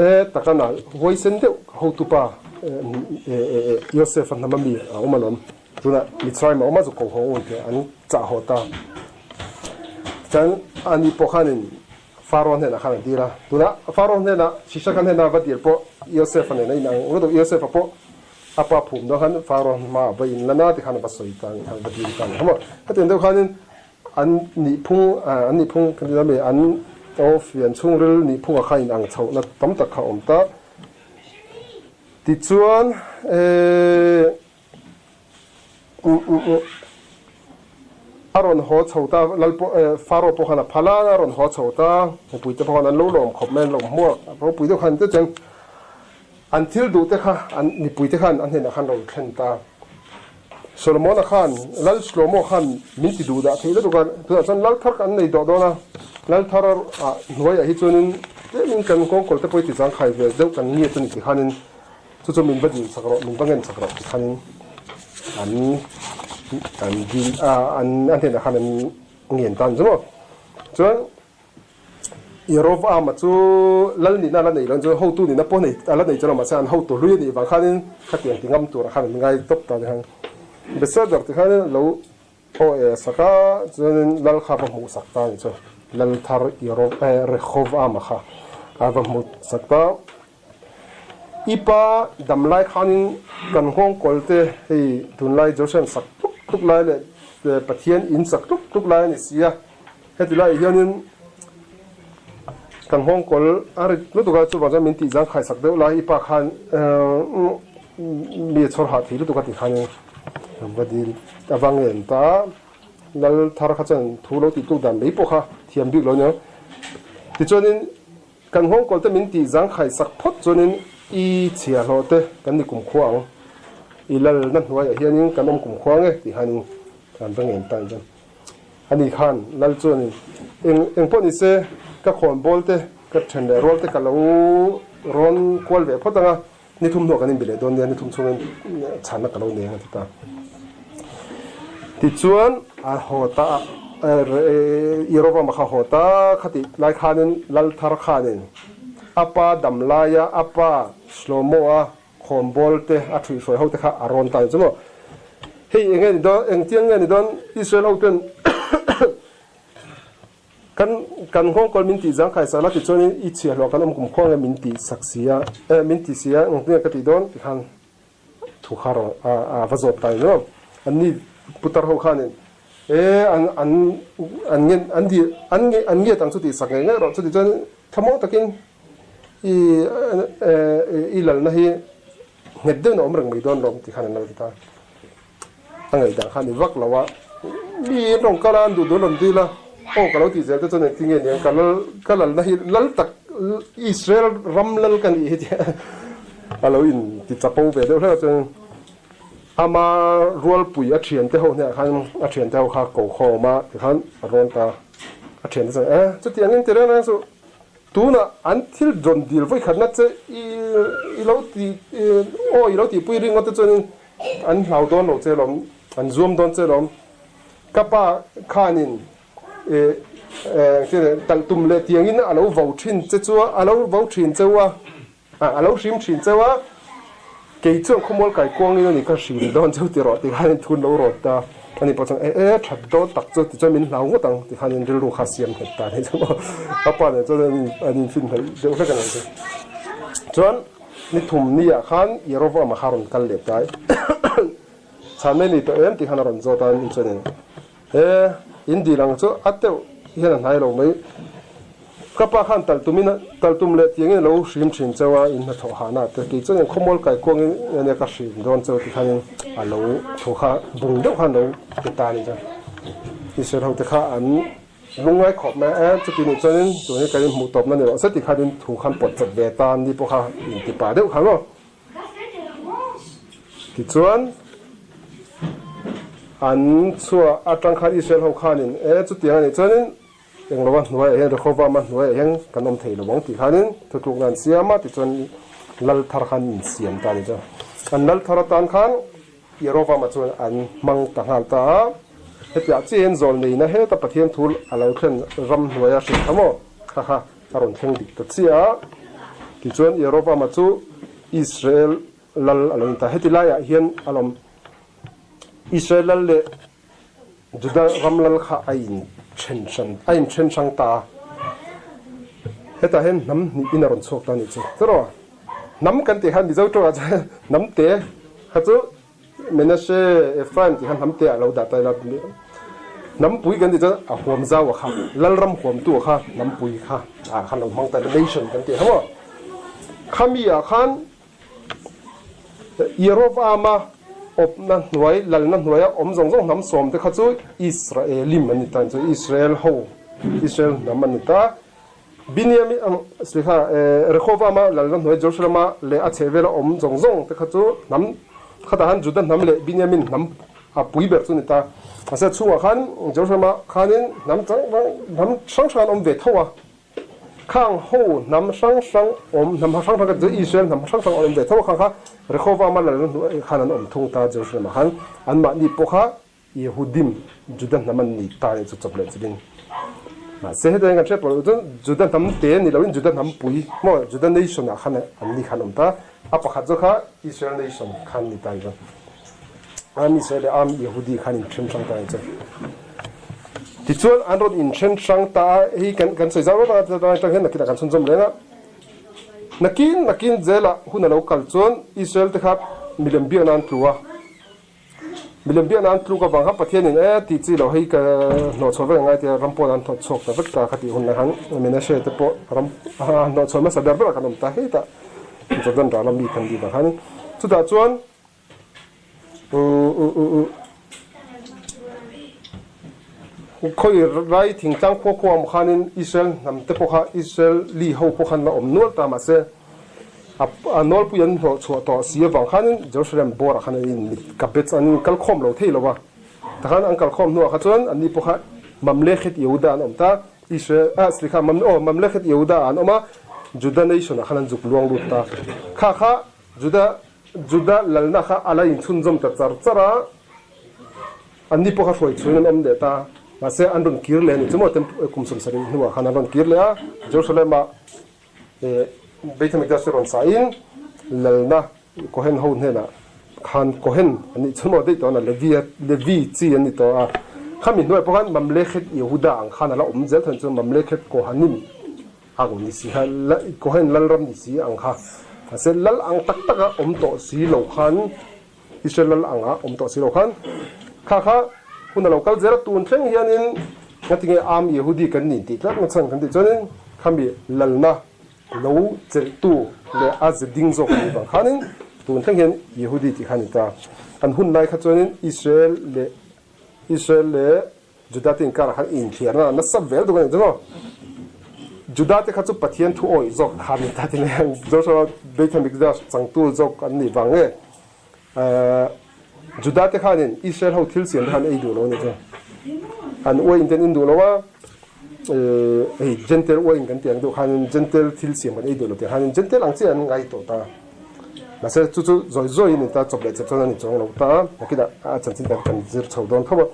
E taka na huaisen deuh hotupa Yosef-a hnam ami a awm alawm. Tunah Mitzrayim a awm a, zu ko haw awi teh an chah haw ta. Chuan ani pawh khanin Pharaoh hnenah khan a dil a. Tunah Pharaoh hnenah Shishak-a hnena va dil pawh Yosef-a nen a inang ru deuh. Yosef-a pawh a pa phum dawn khan Pharaoh hmaah va inlan a, tikhan a va sawi ta a nih khan va dil ta a ni kha maw. Hetiang deuh khanin An nihphung, an nihphung kan ti ta mai, an aw fian chhungril nihphunga kha inang chhohna tam tak kha a awm ta. Tichuan, a rawn haw chho ta, Lal pawh, Pharaoh pawh khan a phal a, a rawn haw chho ta, mipuite pawh khan an lo lawm khawp mai, an lo hmuak ropui deuh khan tichuan an thil duh te kha an mipuite khan an hnenah khan rawn thlen ta. Solomona khan, Lal Shlomo khan min ti duh dah theih lutuk a, tunah chuan Lal thar an nei dawh dawn a, Lal thar ah hnuaiah hi chuanin tlemin kan kawngkawl te pawh hi ti zangkhai ve deuh kan ngiat a ni ti khanin chu chu min va dil chak rawh, min va ngen chak rawh ti khanin an an dil a, an a hnenah khan an ngen ta a ni chu maw. Chuan Jeroboama chu lal nihna a la nei lo chuan hotu nihna pawh nei a la nei chuan lo mahse an hotu hlui a nih vang khanin khatiang ti ngam turah khan an ngai tawp ta ni khan Besedar ti khanin lo aw e sak a chuanin lal kha va hmuh sak ta a ni chu lal thar Rehoboama kha a va hmuh sak ta. I pa damlai khanin kan nghawngkawl te hei tunlai Jerusalem sak tluk tluk lai leh Pathian in sak tluk tluk lai a ni si a. Heti laiah hianin kan nghawngkawl a rit lutuk a, chuvang chuan min tih zangkhai sak deuh lai i pa khan mi a chhawr hah thei lutuk a ti khanin va dil a va ngen ta. Lal thar kha chuan thu lo tih tluk dan mai pawh kha thiam bik lo a nia. Tichuanin kan nghawngkawl te min tih zangkhai sak phawt chuanin i chhiahhlawh te kan ni kumkhua ang, i lalna hnuaiah hianin kan awm kumkhua ang e tih khanin an va ngen ta chuan ani khan lal chuanin eng eng pawh ni se ka khawnbawl te ka then leh rual te ka lo rawn kual ve phawt ang a, Ni thum hnuah kan inbe leh dawn nia, ni thum chhungin chhanna ka lo nei ang a ti ta. Tichuan a haw ta a, Jeroboama kha a haw ta khatih lai khanin lal thar khanin a pa dam laia a pa Shlomo-a khawnbawl te a ṭhuihhruai ho te kha a rawn ta ni chu maw. Hei eng nge ni dawn, engtiang nge ni dawn Israel ho ten Kan kan nghawngkawl min tih zangkhai sak la ti chuanin i chhiahhlawh kan awm kum khuang nge min tih sak si a, eh min ti si a, engtin nge ka tih dawn ti khan thu kha rawn a a va zawt ta ni lo. An ni putar ho khanin eh an an an ngen an di an nge an ngiat ang chu tih sak ngei ngei rawh chuti chuan thlamuang takin i eh i lalna hi nghet deuhin a awm reng mai dawn lawm ti khan an lo ti ta. A ngaihdan kha a ni vak lo a, mi in rawn kal a, an duh duh an rawn dil a, aw ka lo tih zel te chuan engtin nge niang ka lal ka lalna hi lal tak Israel ram lal ka nih hi tih a lo in ti chapo ve deuh hlek a chuan ama rualpui a thiante ho hnenah khan a thiante ho kha ko khawm a tikhan a rawn ta a thiante chuan e chutiang in ti reng reng suh Tunah an thil rawn dil vawikhatna che i lo ti aw i lo tihpui ringawt te chuanin an hlau dawn lo che lawm, an zuam dawn che lawm. Ka pa khanin talh tum leh tiangin a lo vo thin che chu a lo vo thin cheu a, a lo hrim thin cheu a, kei chuan khawmual kai kuangin a ni ka hrim dawn cheu ti rawh ti khanin thun lo rawt ta. Ani pawh chuan e e that dawn tak chu tichuan min hlau ngawt ang ti khanin rilru kha siam nghet ta ni chu maw. Ka pa nen chuan an infin hnaih deuh hlek a ni chu. Chuan ni thum ni ah khan Jeroboam-a kha a rawn kal leh ta a, chhan mai ni tawh em ti khan a rawn zawt a, ani chuanin e in dil ang chu a teuh hian a hnai lo mai. Ka pa khan talh tumin talh tum leh tiangin a lo hrim thin cheu a, in hnathawh hahna te kei chuan khawmual kai kuangin ania ka hrim dawn cheu ti khanin a lo thu kha bung deuh khan lo ti ta a ni chuan Israel ho te kha an lungngai khawp mai a, chuti nih chuanin tun hi kan inhmuh tawpna ni rawh se ti khanin thu khan pawt chat ve ta ni pawh kha inti pah deuh kha maw. Tichuan, an chhuah atang khan Israel ho khanin e chutiang a nih chuanin Englo a hnuaiah hian Rehoboam a hnuaiah hian kan awm thei lo ang tih khanin thutlukna an siam a, tichuan lal thar khan in siam ta a ni chuan an lal thar atan khan Jeroboam-a chuan an hmang ta nghal ta a, hetiah chiahin zawl neihna heta Pathian thu a lo thlen ram hnuaia hrilh kha maw kha kha a rawn thleng dik ta chiah a, tichuan Jeroboam-a chu Israel lal a lo ni ta, heti laiah hian a lawm Israel lal leh Juda ram lal kha a inthen hran, a inthen hrang ta a. Hetah hian hnam hnih in a rawn chhuak ta a nih chu. Cheraw, hnam kan tih khan Mizo tawngah chuan hnam te kha chu Menashe, Ephraim tih kha hnam te ah lo dah ta ila. Hnam pui kan tih chuan a huam zau a kha, lal ram huamtu a kha hnam pui kha ah khan lo hmang ta ila, nation kan tih kha maw. Khami ah khan Jeroboama awpna hnuai, lalna hnuaia awm zawng zawng hnam sawmte kha chu Israelim an ni ta, chu Israel ho, Israel hnam an ni ta. Biniamin, slikha, Rehoboama lalna hnuai Jerusalema leh a chhehvela awm zawng zawng te kha chu hnam, khatah khan Juda hnam leh Biniamin hnam a pui ber chu a ni ta. Mahse chhungah khan Jerusalema khanin hnam chang hnam hrang hrang an awm ve tho a. Khang ho hnam hrang hrang awm, hnam hrang hrang chu Israel hnam hrang hrang awm ve tho a, khang kha Rehoboam-a lalna hnuaiah khan an awm thung ta Jerusalem-ah khan anmahni pawh kha Yehudim, Juda hnam an ni ta nih chu chawp leh chilhin. Mahse hetiang hian kan hriat pawh loh chuan Juda hnam te ni loin Juda hnam pui maw Juda nation-ah khan an ni khan awm ta, a pakhat zawk kha Israel nation khan ni ta nih chuan. Am Israel leh Am Yehudi khan inthen hrang ta ang che. Tichuan an rawn inthen hrang ta a, hei kan kan sawi zau rawt a, tlai atang hian nakinah kan chhunzawm reng a. Nakin nakin zelah hun a lo kal chuan Israel te kha milem biakna an tlu a. Milem biakna an tluk avang kha Pathianin e tih chi lo hei ka hnawhchhuah vek angai tia ram pawn an hnawtchhuak ta vek ta kha tih hun lai khan Menashe te pawh ram hnawhchhuah hmasa ber berah kan awm ta hetah Jordan ral a mi kan nih vang khanin chutah chuan Khawi rai thingtlang khua khua maw khanin Israel hnam te pawh kha Israel li ho pawh khan la awm nual ta mahse a nawlpui an hlawh chhuah tawh si avang khanin Jerusalem bawrah khan an in mit ka bet an in kal khawm lo thei lo va. Takhan an kal khawm hnuah kha chuan anni pawh kha Mamlechet Yehuda an awm ta Israel ah slikha Mam aw Mamlechet Yehuda ah an awm a Juda nation ah khan an zuk luang lut ta. Kha kha Juda Juda lalna kha a la inchhunzawm ta char char a. Anni pawh kha hruai chhuin an awm leh ta. Mahse, an rawn kir leh a ni chu maw? Kum 70 hnuah khan an rawn kir leh a, Jerusalem-ah Beit HaMikdash chu rawn sahin lalna Kohen ho hnenah khan Kohen an nih chu maw daih tawh a, Levi Levi chi an ni tawh a. Khami hnuaiah pawh khan Mamlechet Yehuda ang khan a la awm zel thawin chu Mamlechet Kohanim ang ni si kha, Kohen lalram ni si ang kha. Mahse, lal ang tak taka awm tawh si lo khan Israel lal anga awm tawh si lo khan kha kha hun a lo kal zel a, tun thleng hianin ngatinge Am Yehudi kan nih tih tlat nachhan kan tih chuanin khami lalna lo chelhtu leh a ze ding zawk anih vang khanin tun thleng hian Yehudi tih kha a ni ta. An hun lai kha chuanin Israel leh Israel leh Juda te inkarah khan inthliarna nasa vel deuh a ni chu maw? Juda te kha chu Pathian thu awih zawk kha ni ta tih mai Joshua Beit HaMikdash changtu zawk an nih vang nge Juda te khanin Israel ho thil siam te khan ei duh lo a ni chu. An uaiin te an in duh lo a, hei Gentile uaiin kan tih ang deuh khanin Gentile thil siam kan ei duh lo tih khanin Gentile ang chiah an ngai tawh ta. Mahse chu chu zawi zawiin ni ta chawp leh chep chuan a ni chuang lo ta a, nakinah a chanchin kan zir chho dawn tho a.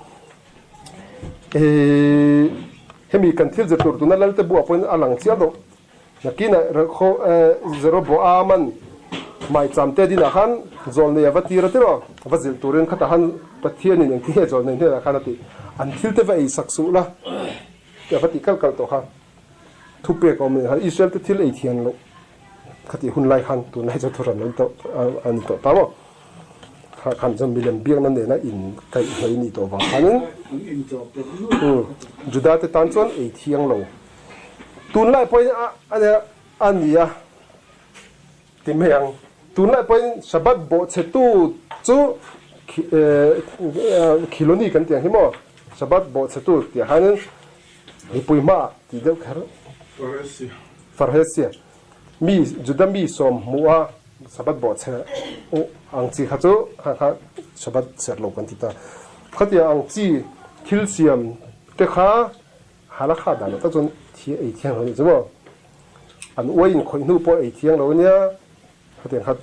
Hemi kan thil zir tur tuna Lalte buah pawhin a lang chiah deuh. Nakinah Jeroboaman maicham te dinah khan zawlnei a va tir a tiraw? Va zilh turin khatah khan Pathianin engtin nge zawlnei hnenah khan a tih? An thil te va ei sak suh la tih a va tih kalh kalh tawh kha. Thupek a awm leh Israel te thil ei thian loh khatih hun lai khan tunlai chu thuhran a ni tawh ta maw? Kha khan chuan milem biakna nena in kaih hnawih nih tawh vang khanin Juda te tan chuan ei thiang lo. Tunlai pawhin a ni a ti mai ang. Tunlai pawhin Shabbat bawhchhetu chu Khiloni kan tih ang hi maw? Shabbat bawhchhetu tih ah khanin mipui hmaah tih deuh kher. Farhesia. Mi Juda mi sawm hmuh a Sabbath bawhchhe ang chi kha chu kha kha Sabbath serh lo kan ti ta. Khatiang ang chi thil siam te kha halakha dan ah tak chuan thi ei thiang lo a nih chu maw. An uai in khawih hnu pawh ei thiang lo a nia. Khatiang kha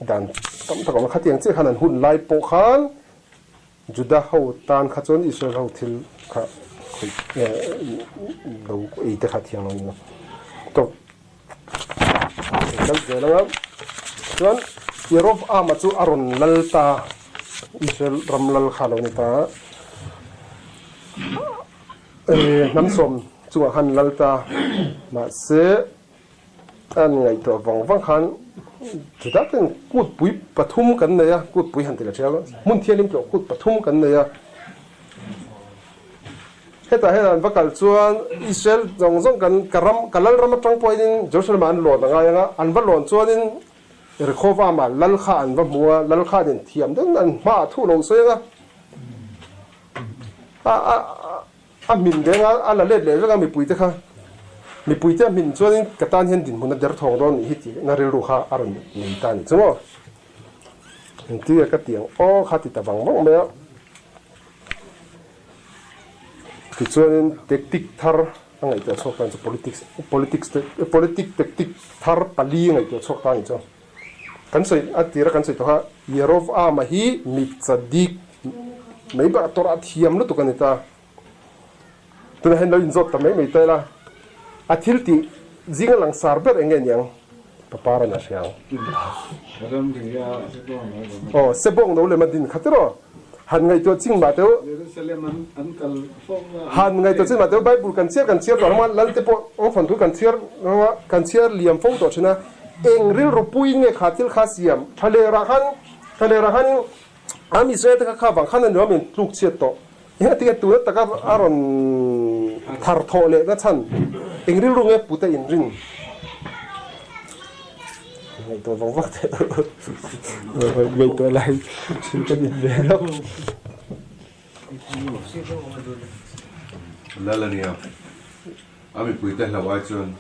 dan tam tak a awm a. Khatiang chiah khan an hun lai pawh khan Juda ho tan kha chuan Israel ho thil kha khawih lo ei te kha thiang lo a ni lo. Tawp kal zel anga chuan Jeroboama chu a rawn lal ta Israel ram lal kha lo ni ta hnam sawm chungah khan lal ta mahse An ngaihtuah vang vang khan chutah ten kutpui pathum kan nei a, kutpui han ti la ṭhial a, hmun thianghlim tlawh kut pathum kan nei a. Hetah hian an va kal chuan Israel zawng zawng kan ka ram ka lal ram aṭang pawhin Jerusalem ah an lawn a ngai ang a, an va lawn chuanin Rehoboam-a lal kha an va hmu a, lal khan in thiam deuhin an hmaah thu lo sawi ang a, a a A hmin reng a, a la let leh vek a mipuite kha. Mipuite a hmin chuanin ka tan hian dinhmun a der thawng dawn nih hi tih na rilru kha a rawn nei ta a ni chu maw. Engtin nge ka ti ang aw kha ti ta vang vang mai a. Tichuanin tactic thar a ngaihtuah chhuak ta a ni chu politics politics politic tactic thar pali a ngaihtuah chhuak ta a ni chu. Kan sawi a tira kan sawi tawh kha Yerovam-a hi mi chadik mai bakah tawrh a thiam lutuk a ni ta. Tunah hian lo inzawt ta mai mai ta ila, a thil tih zinga langsar ber eng nge niang? Papar an a hria ang. Aw, Sebawng no lem a din kha tiraw? Han ngaihtuah ching mah teuh. Han ngaihtuah ching mah teuh Bible kan chhiar kan chhiar tawh hlawm a, Lalte pawh aw thawnthu kan chhiar hlawm a, kan chhiar liam fo tawh thin a. Eng rilru puiin nge kha thil kha siam? Thlalerah khan, thlalerah khan am Israel te kha kha vang khan a nuam in tluk chhiat tawh. Eng ati nge tuna taka a rawn thar thawh leh na chhan? Eng rilru nge pute in rin? Ngaihtuah vang vak teh ngaihtuah lai thil ka din ve lo. Lal a nia. A mipuite hlauh ai chuan,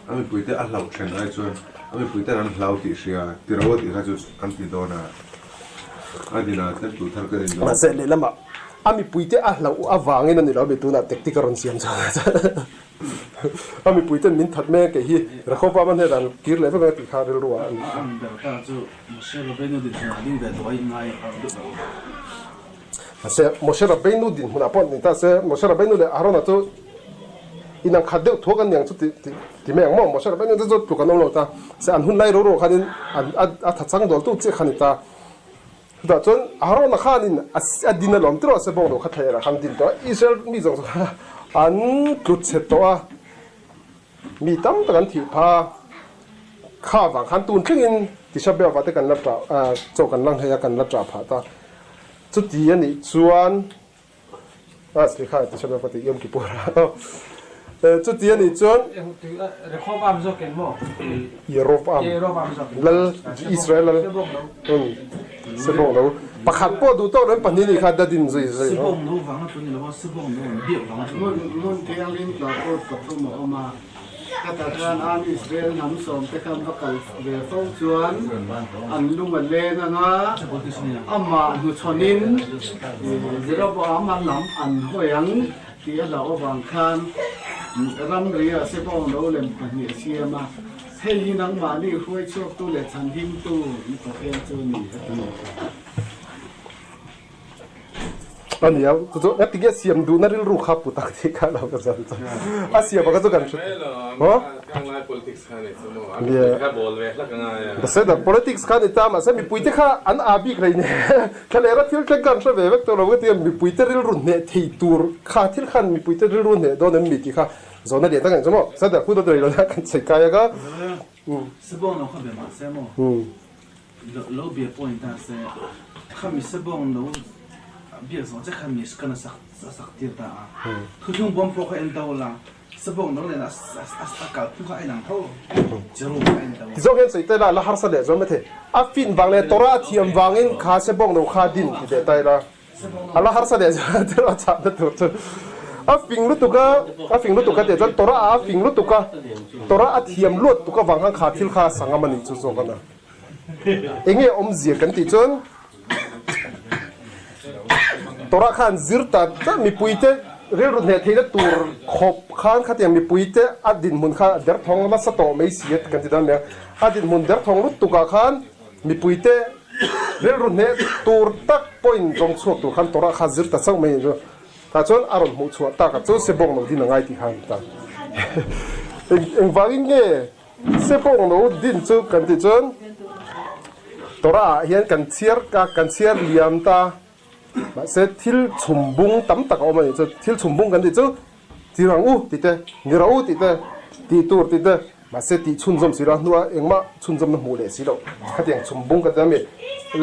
a mipuite a hlauh then ai chuan, a mipuiten an hlau tih hria, ti ro a tih kha chu an ti dawn a, a dinah temple thar ka din dawn. Mahse, lehlamah a mipuite a hlauh avangin a ni lo, mi tunah tactic a rawn siam chuan a mipuiten min that mek kei hi Rehoboam a hnenah an kir leh vek ang a tih kha rilru ah a ni. A ang ber ta chu Moshe Rabbeinu dinhmunah ding ve duai ngai a duh lo. Mahse, Moshe Rabbeinu dinhmunah pawh ni ta se, Moshe Rabbeinu leh Aharona chu inang khat deuh thuak an niang chu ti ti ti mai ang maw? Moshe Rabbeinu te chu tluk an awm lo ta. Se an hun lai ro ro khanin an a a tha chang dawl tu chiah kha ni ta. Chutah chuan Aharona khanin a a din a lawm tiraw se bawng lo kha thleh lah khan din tawh a, Israel mi zawng zawng kha an tlut chhe tawh a, mi tam tak an thih pha. Kha vang khan tun thlengin Tisha B'Av-ah te kan la ṭah chaw kan la nghei a, kan la ṭah phah ta. Chuti a nih chuan a slikha Tisha B'Av ka ti Yom Kippur a chuti a nih chuan Rehoboam zawk eng maw? Yeroboam lal Israel lal Sebawng lo pakhat pawh duh tawk lo in pahnih nih kha dadin zui zui. Sebawng lo vang a tun ni lo a, Sebawng lo an biak vang a tun. Hmun thianghlim tla kawt pathum a awm a. Ka tan an Israel hnam sawmte khan va kal ve fo chuan an lung a leng ang a, amah hnuchhawnin Jeroboam-a lam an hawi ang tih a hlauh avang khan ramri-ah Sebawng lo lem pahnih a siam a, hei hi nangmahni hruai chhuaktu leh chhanhimtu i Pathian chu a ni, a ti. A ni a, chu chu engati nge siam duhna rilru kha pu tak tih kha lo ka zan chu. A siam a kha chu kan hre maw? Mahse dah politics kha ni ta mahse mipuite kha an aa bik rei nen thlalera thil thleng kha an hre ve vek tawh lo ka ti a, mipuite rilru hneh thei tur kha thil khan mipuite rilru hneh dawn em mi tih kha zawhna lian tak a ni chu maw? Mahse dah hun a rei lo na kan chei kai anga. Sebawng lo kha be mahse maw? Lo bia pawh ni ta se, khami sebawng lo biak zawng che khan mi kan a sak a sak tir ta a. Thuthlung bawm pawh kha en to la, sebawng lo nen a a kal phung kha a inang tho, Jeru kha a en to. Ti zawk hian sawi ta ila, la harsa leh zawm maithei. A fin vang leh Torah a thiam vangin kha sebawng lo kha din ti leh ta ila. A la harsa leh zawm a chahna tur chu a fing lutuk a, a fing lutuk a tih chuan Torah ah a fing lutuk a, Torah a thiam luat tuk avang khan kha thil kha a sangam a nih chu zawk a na. Enge awmzia kan tih chuan Torah khan zir ta ta mipuite rilru hneh theihna tur khawp khan khatiang mipuite a dinhmun kha a derthawng nasa tawh mai si a kan ti dawn mai a, a dinhmun derthawng lutuk ah khan mipuite rilru hneh tur tak pawhin zawng chhuak tur khan Torah kha zir ta chauh mai a ni chu. Tah chuan a rawn hmuh chhuah tak ah chuan sebawng lo din a ngai tih kha a ni ta. Engvangin nge Sebawng lo din chu kan tih chuan Torah ah hian kan chhiar ka kan chhiar liam ta mahse thil chhum bung tam tak a awm a nih chu thil chhum bung kan tih chu ti rang u tih te ni rawh u tih te tih tur tih te mahse tih chhunzawm si lo a hnuah engmah chhunzawmna hmuh leh si loh khatiang chhum bung kan ti a mi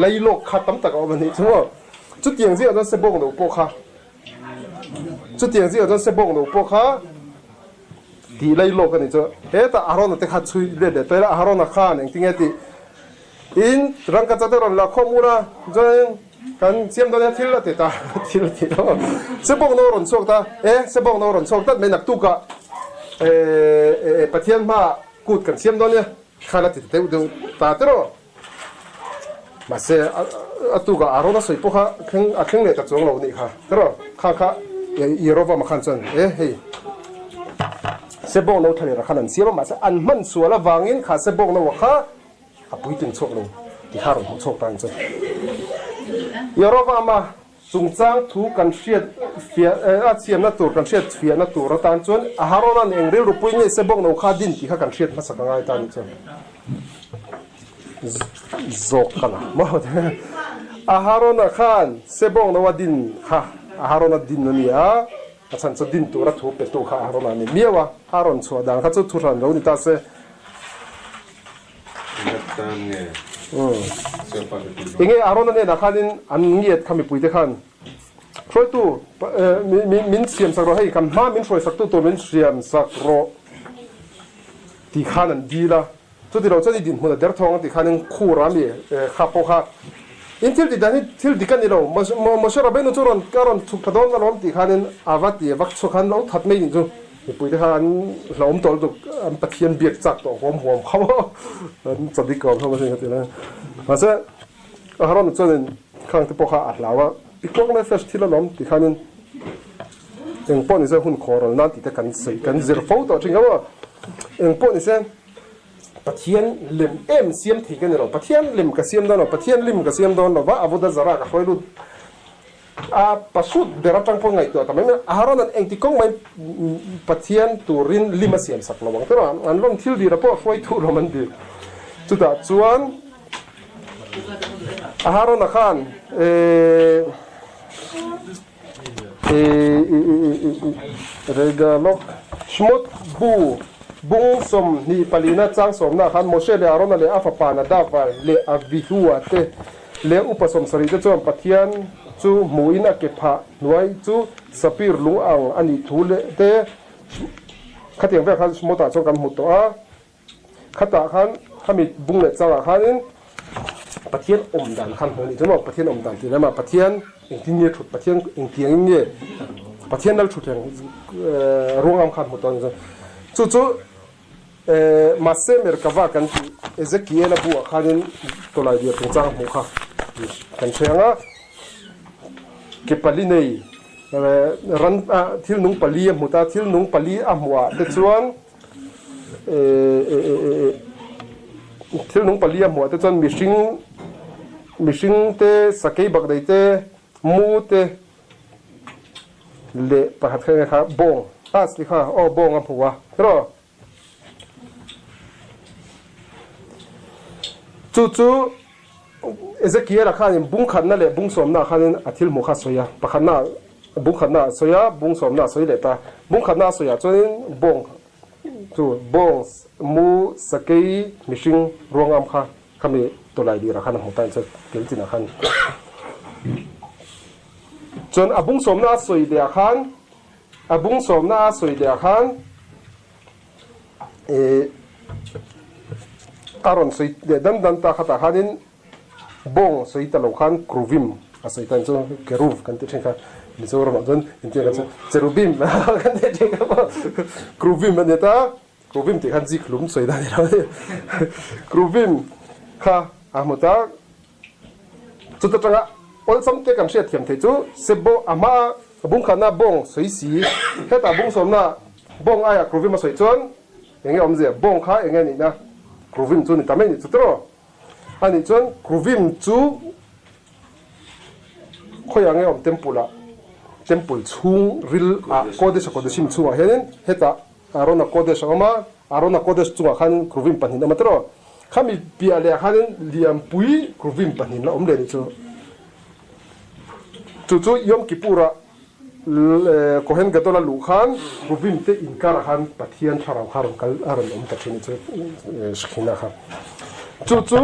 lailawk kha tam tak a awm a nih chu maw chutiang zingah chuan sebawng lo pawh kha chutiang zingah chuan sebawng lo pawh kha Tih lai lawk a nih chu. Hetah Aharona te kha chhui let leh tawh ila, Aharona khan engtinge tih in rangkachak te rawn la khawm ula, chuanin kan siam dawn nia thil a ti ta, thil a ti lo. Sebawk no rawn chhuak ta, e sebawk no rawn chhuak tlat mai naktukah e Pathian hmaah kut kan siam dawn nia khan a ti ta deuh deuh ta tiraw. Mahse a tukah Aharona sawi pawh kha a thleng leh ta chuang lo nih kha tiraw kha kha Yerovam khan chuan e hei sebawng no thlalera khan an siam a mahse an hman sual avangin kha sebawng no kha a puitling chhuak lo ti kha a rawn hmuh chhuak ta ang chu Yerovam a chungchang thu kan hriat fiah a siamna tur kan hriat fiahna tur atan chuan Aharonan eng rilru pui nge sebawng no kha din tih kha kan hriat hmasak a ngai ta nih chuan. Zawk ka la maw Aharona khan sebawng no a din kha Aharona din a ni a, a chhan chu din tura thu petu kha Aharona a ni miau a, a rawn chhuah dan kha chu thu hran lo ni ta se. Enge Aharona hnenah khanin an ngiat kha mipuite khan hruaitu min siamsak rawh hei kan hma min hruaisaktu tur min siamsak rawh. Ti khan an dil a, chuti lo chuan i dinhmun a derthawng a ti khanin khur a mi kha pawh kha In thil tih dan hi thil dik a ni lo. Moshe Rabbeinu chu rawn ka rawn chhuk tha dawn alawm tih khanin a va ti vak chhuak khan lo that mai nih chu. Mipuite kha an hlauhawm tawh lutuk, an Pathian biak chak tawh huam huam kha maw an chadik awm hlawm asin ka ti lai. Mahse Aharon chuanin khang te pawh kha a hlau a, Pikuak nefesh thil alawm tih khanin eng pawh nise hun khawhral nan tih te kan sawi kan zir fo tawh thin kha maw. Eng pawh nise Pathian lem em siam thei ka ni lo, Pathian lem ka siam dawn lo, Pathian lim ka siam dawn lo va, avodah zarah ka hruai lut a, pasut ber atang pawh ngaihtuah ta mai mai. Aharonan engti kawng mai Pathian turin lim a siam sak lo ang tawh a, an lawm thil dira pawh hruai thu lawm an ti. Chutah chuan Aharona khan eh Regalok Shmot bu bung 24na chang sawmna khan Moshe leh Arona leh a fapa Nadava leh Avihua te leh upa 70 te chuan Pathian chu hmuhin a ke phah hnuai chu sapir lung ang a nih thu leh te khatiang vel khan Shmot-ah chuan kan hmu tawh a. Khatah khan khami bung leh changah khanin Pathian awm dan khan hmuh a nih chu maw? Pathian awm dan tih lamah Pathian engtin nge thut, Pathian engtiangin nge Pathian lal thut reng ruangam khan hmu tawh a ni chu. Chu chu Mahse Merkava kan tih Ezekiel-a buah khanin tawlai dir chungchang a hmuh kha kan hre ang a, ke pali nei ran thil nung pali a hmu ta, thil nung pali a hmuhah te chuan Thil nung pali a hmuh ah te chuan mihring mihring te sakei bak nei te mu te leh pakhat kha enge kha bawng a si kha aw bawng a hmu a tiraw chu chu Ezekiel-a khanin bung khatna leh bung sawmna khanin a thil hmuh kha a sawi a pakhatna Bung khatna a sawi a, bung sawmna a sawi leh ta. Bung khatna a sawiah chuanin bawng chu bawng mu sakei mihring ruangam kha khami tawlai lirah khan a hmu ta in chuan kel chinah khan chuan a bung sawmna a sawi leh ah khan a bung sawmna a sawi leh ah khan eh a rawn sawi leh dan dan ta khatah khanin Bawng sawi ta lo khan Kruvim a sawi tan chu Keruv kan ti thin kha Mizoramah chuan intia kan sawi Cherubim kan ti thin kha maw Kruvim a ni ta Kruvim tih khan zikhlum sawi dan ni lo a ni Kruvim kha a hmu ta chuta tanga awlsam te kan hriat thiam theih chu Sebo a hma a bungkhatna bawng sawi si hetah bung sawmna bawng aia Kruvim a sawi chuan enge awmzia bawng kha enge nihna Kruvim chu ni ta mai ni chu tiraw. A nih chuan Kruvim chu khawiah nge awm temple ah temple chhung ril ah Kodesh a Kodeshim chhungah hianin hetah Arona Kodesh a awm a, Arona Kodesh chungah khanin Kruvim pahnih a awm a tiraw? Khami piah leh ah khanin lianpui Kruvim pahnih la awm leh nih chu. Chu chu Yom Kippur ah Kohen Gadol a luh khan Kruvim te inkar ah khan Pathian thlarau kha a rawn kal a rawn awm ta thin a chu Shekhinah kha. Chu chu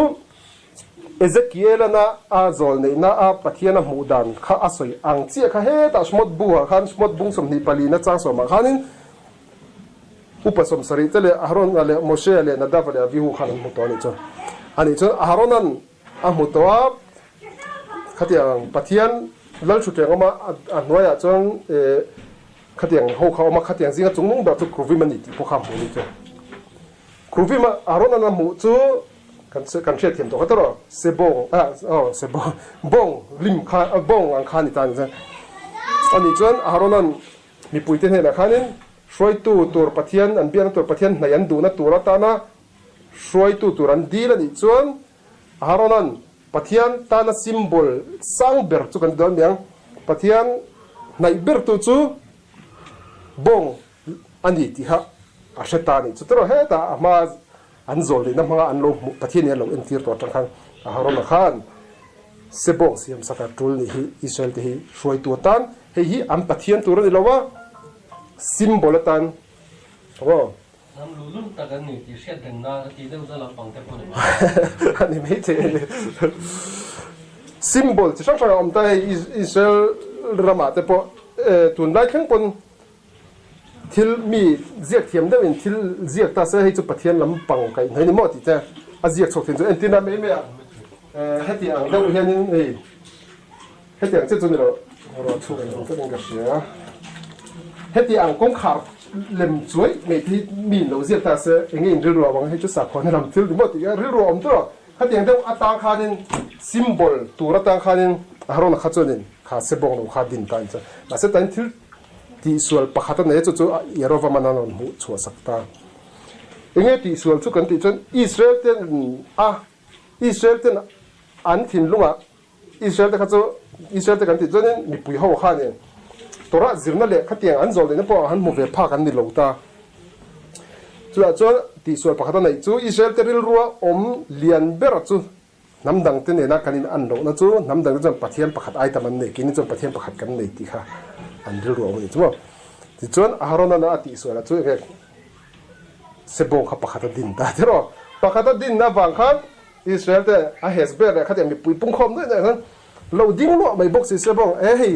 Ezekiel-ana a zawl neihna a Pathian a hmuh dan kha a sawi ang chiah kha hetah Shmot bu ah khan Shmot bung 24 na chang sawmah khanin upa 70 te leh Aharona leh Moshe leh Nadava leh Avihu khan an hmu tawh a nih chu. Anih chuan Aharonan A hmu tawh a, khatiang Pathian Lalthuthleng awm a, a hnuaiah chuan khatiang ho kha awm a, khatiang zinga chungnung ber chu Kruvim a ni tih pawh kha a hmuh a ni chu. Kruvim a Aaron-an a hmuh chu kan kan hriatthiam tawh kha tawh rawh, Sebawng ah aw Sebawng bawng lim kha bawng ang kha a ni ta a ni chuan. A nih chuan Aaron-an mipuite hnenah khanin hruaitu tur Pathian an biakna tur Pathian hnaih an duhna tur atana hruaitu tur an dil a nih chuan Aharonan Pathian tana symbol sang ber chu kan ti dawn miang, Pathian hnaih bertu chu bawng a ni tih kha a hre ta a nih chu. Tiraw hetah a hma an zawl lehna hmanga an lo hmuh Pathian in a lo entir tawh atang khan Aharona khan se bawng siam sak a tul nih hi Israel te hi hruaitu atan hei hi an Pathian tur a ni lo a, symbol atan aw. Hnam luhlul tak an ni tih hriat reng nan a ti deuh na lampang te pawh ni mai. A ni mai thei a ni. Symbol chi hrang hrang a awm ta hei Israel ramah te pawh tunlai thleng pawn thil mi ziak thiam deuh in thil ziak ta se hei chu Pathian lampang kaih hnai ni maw tih te a ziak chhuak thin chu entir na mai mai a. Heti ang deuh hianin hei heti ang chiah chu ni lo ruah chhuk ang ang takin ka hria. Heti ang kawngkhar lem chuai mai te hi mi in lo ziak ta se enge in rilru a bang hei chu sakhuana lam thil ni maw tih kha rilru a awm tur a. Khatiang deuh atang khanin symbol tur atang khanin Aharona kha chuanin kha sebawng lo kha din ta a ni chuan mahse tain thil tihsual pakhat a nei a chu chu Yerovam-an a rawn hmuh chhuah sak ta. Enge tihsual chu kan tih chuan Israel ten a Israel ten an thinlungah Israel te kha chu Israel te kan tih chuanin mipui ho khanin Torah zirna leh khatiang an zawh lehna pawh an hmu ve phak an ni lo ta. Chutah chuan tihsual pakhat a neih chu Israel te rilrua awm lian ber chu hnam dangte nena kan in an lohna chu hnam dangte chuan Pathian pakhat ai tam an nei, keini chuan Pathian pakhat kan nei tih kha an rilru a awm a ni chu maw. Tichuan Aharona a tihsual ah chu enge Sebawng kha pakhat a din ta tiraw? Pakhat a din avang khan Israel te a Hezber leh khatiang mipui pungkhawm nuaih nuaih khan lo ding luah mai bawk si se bawng e hei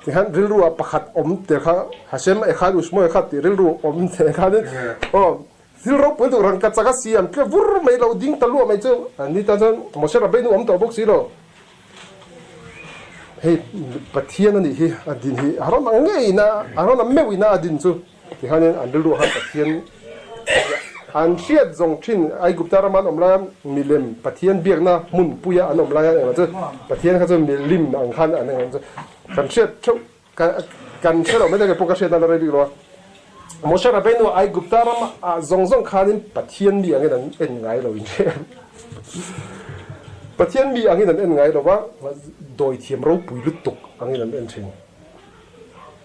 tikhan rilru ah pakhat awm te kha Hashem Echad Ushmo Echad tih rilru awm te khanin aw thil ropui duh rangka chak a siam tle vur mai lo ding ta luah mai chu an ni tan chuan Moshe Rabbeinu awm tawh bawk si lo hei Pathian a nih hi a din hi a rawn ang ngei ina a rawn ang meuh ina a din chu. Tihianin an rilru khan Pathian an hriat zawng thin Aigupta rama an awm laia milem Pathian biakna hmunpuia an awm laia engah chu Pathian kha chu milim ang khan an engah chu kan hriat theuh kan hre lo mai thei pawh ka hriat nan a rei bik lo a. Moshe Rabbeinu Aigupta rama ah zawng zawng khanin Pathian mi angin an en ngai lo in hre Pathian mi angin an en ngai lo va dawithiam ropui lutuk angin an en thin.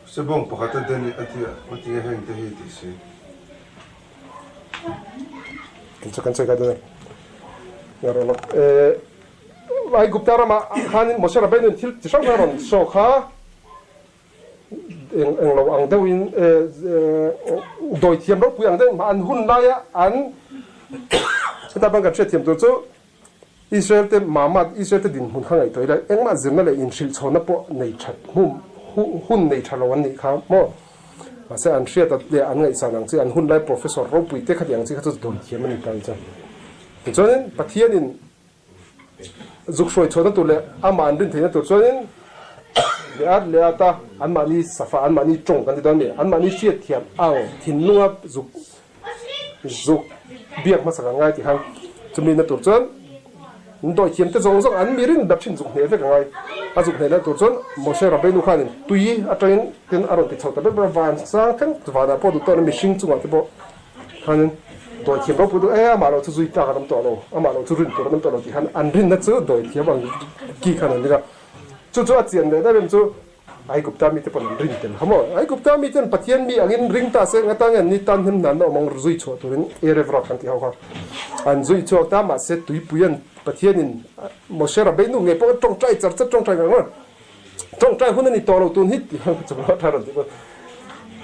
Sebawng pakhat a den a ti a ti a heng te hi tih si. Kan chu kan sawi ka den a. Ngar alawk eh Aigupta ramah khanin Moshe Rabbeinu in thil chi hrang hrang a rawn show kha eng eng lo ang deuhin eh dawithiam ropui ang deuhin an hun laia an heta bang kan hriatthiam tur chu Israel te mama, Israel te dinhmun kha ngaihtuah ila, engmah zirna leh inhrilhchhawnna pawh nei that hmum, hun nei tha lo an nih kha maw? Mahse an hriat at leh an ngaihsan ang chi, an hun lai professor ropui te khati ang chi kha chu dawn thiam a ni ta chuan. Tichuanin Pathianin zuk hruai chhuahna tur leh amah an rin theihna tur chuanin leh at leh at a anmahni safa, anmahni tawng kan ti dawn a ni, anmahni hriatthiam ang thinlunga zuk Zuk biak hmasa ka ngai tih khan chumi na tur chuan dawithiam te zawng zawng an mi rin ber thin zuk hneh vek a ngai. A zuk hneh na tur chuan Moshe Rabbeinu khanin tui atangin tin a rawn ti chho ta ber ber a, van sang thleng vanah pawh duh tawh mihring chungah te pawh khanin dawithiam ropui duh e amah lo chu zui tlak an awm tawh lo, amah lo chu rin tur an awm tawh lo tih khan an rinna chu dawithiam ang ki khan an ring a. Chu chu a chian leh deuh em chu Aigupta mite pawn an ring tel kha maw? Aigupta miten Pathian mi angin ring ta se nga tang an ni tan hnem nan na awm ang zui chhuah turin Erev Rav kan tih ho kha an zui chhuak ta mahse tuipui an Pathianin Moshe Rabbeinu ngei pawh tawngtai char char tawngtai ngang a tawngtai hun a ni tawh lo tun hi tih ang chung lamah tha rawn tih pawh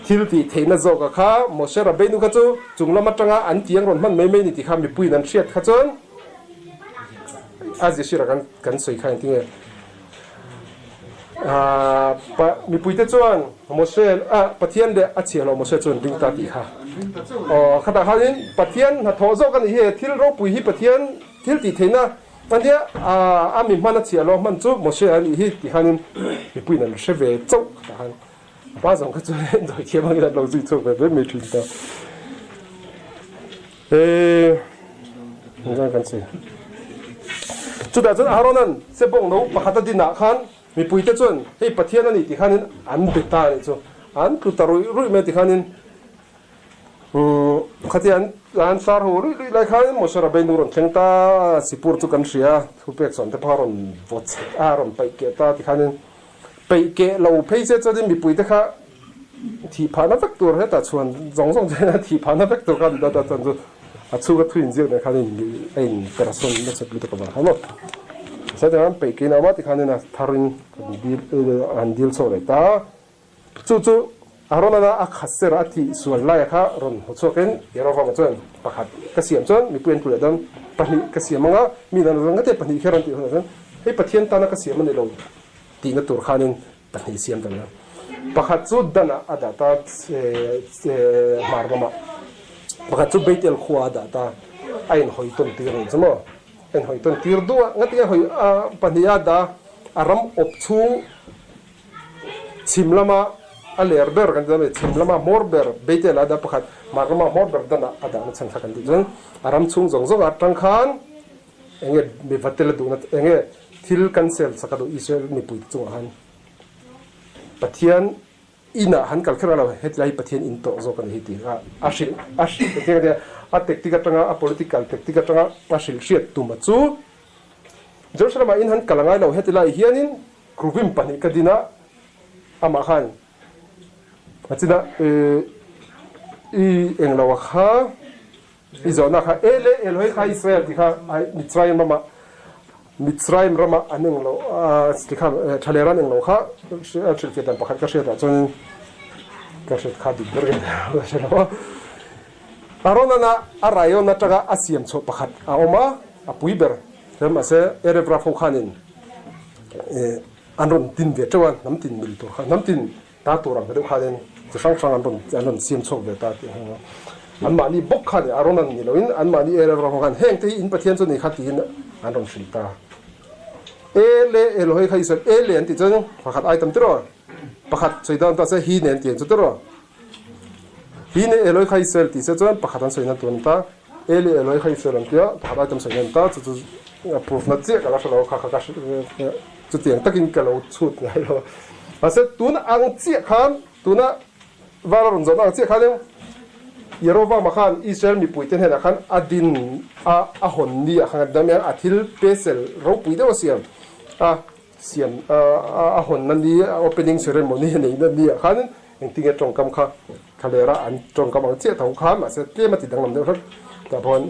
thil tih theihna zawk a kha Moshe Rabbeinu kha chu chung lam atanga an tih ang rawn hman mai mai ni tih kha mipuiin an hriat kha chuan a zirhira kan kan sawi kha engtin nge Mipuite chuan Mose Pathian leh a chhiahhlawh Mose chuan ring ta tih kha. Aw, khatah khanin Pathian hnathawh zawk a nih hi, thil ropui hi Pathian thil tih theihna a nia, a mi hman a chhiahhlawh hman chu Mose a nih hi tih khanin mipuiin an hre ve chauh khatah khan. Pa zawng kha chuan dawithiam angin an lo zui chhuak ve ve mai thin ta. E, kan si. Chutah chuan Aaronan sebawng no pakhat a dinah khan mipuite chuan hei Pathian a ni tih khanin an be ta a nih chu. An tlu ta ruih ruih mai ti khanin khatia an an sar ho ruih ruih lai khan Moshe Rabbeinu rawn thleng ta, Sipur chu kan hria, thupek sawn te pawh a rawn vaw chhet a, a rawn paih keh ta ti khanin Peih keh lo phei che chuanin mipuite kha thih phahna vek tur hetah chhuan zawng zawng chuan a thih phahna vek tur kha an data chuan chu a chhunga thu inziak nen khan a in persawn nasa lutuk avang khan maw. Saite khan peih kein a awm a tikhanin a tharin an dil chhuak leh ta. Chu chu Aronana a khat ser a thih sual laia kha rawn hmu chhuakin Jeroboama chuan pakhat ka siam chuan mipui an tlu leh dawn pahnih ka siam anga mi dan rang te pahnih kher an tih hunah chuan hei Pathian tana ka siam a ni lo tihna tur khanin pahnih siam ta lo. Pakhat chu Danah a dah ta hmar lamah, pakhat chu Bethel khua a dah ta a inhawi tawn tir ang chu maw. en hawi tawn tir duh a, ngatinge hawi a pahnih a dah a ram awp chhung chhim lama a ler ber kan ti ta mai, chhim lama hmawr ber Bethel a dah pakhat, hmar lama hmawr ber dan ah a dahna chhan kha kan tih chuan a ram chhung zawng zawng atang khan enge mi va tel a duhna enge thil cancel sak a duh Israel mipui te chungah khan Pathian Inah han kal kher a lo, hetlai hi Pathian in tawh zawk a ni hi tih kha a hrilh a hrilh a tactic atanga a political tactic atanga a hrilh hriat tum a chu Jerusalem ah in han kal a ngai lo, hetilai hianin Kruvim pahnih ka din a, amah khan a chin a i englo a kha i zawhna kha Ele Elohei kha Israel tih kha Mitzrayim rama Mitzrayim rama an englo ti kha Thalera an englo kha hrilhfiah dan pakhat ka hriat ah chuanin ka hriat kha dik ber ka hre lo a. Aronana a rayon atanga a siam chhuah pakhat a awm a, a pui ber mahse Erev Rav ho khanin an rawn tin ve teuh a, hnam tin mil tur kha hnam tin Ta tur ang deuh khanin chi hrang hrang an rawn an rawn siam chhuak ve ta tih a hmu a. Anmahni bawk kha ni a rawn an ni loin anmahni area rawng khan heng te hi in Pathian chu ni kha tiin an rawn hrilh ta. E le Elohei kha Israel e le an tih chuan pakhat ai tam tiraw pakhat sawi dawn ta se hi nen tih an chu tiraw hi ne Elohei kha Israel tih se chuan pakhat an sawi nan tur an ta e le Elohei kha Israel an tia pakhat ai tam sawi nan ta chu chu proof na chiah ka la hre lo kha kha ka Chutiang takin ka lo chhut ngai lo. Mahse, tuna ang chiah khan, tuna vara rawn zawhna ang chiah khanin Jeroboama khan Israel mipuite hnenah khan a din a, a hawn ni ah khan a dam a, a thil pesel ropui deuh a siam a, siam a, a hawnna ni, a opening ceremony a neihna ni ah khanin engtinge tawngkam kha thlalera an tawngkam ang chiah tho kha, mahse tlem a ti danglam deuh hlek. Tah pawh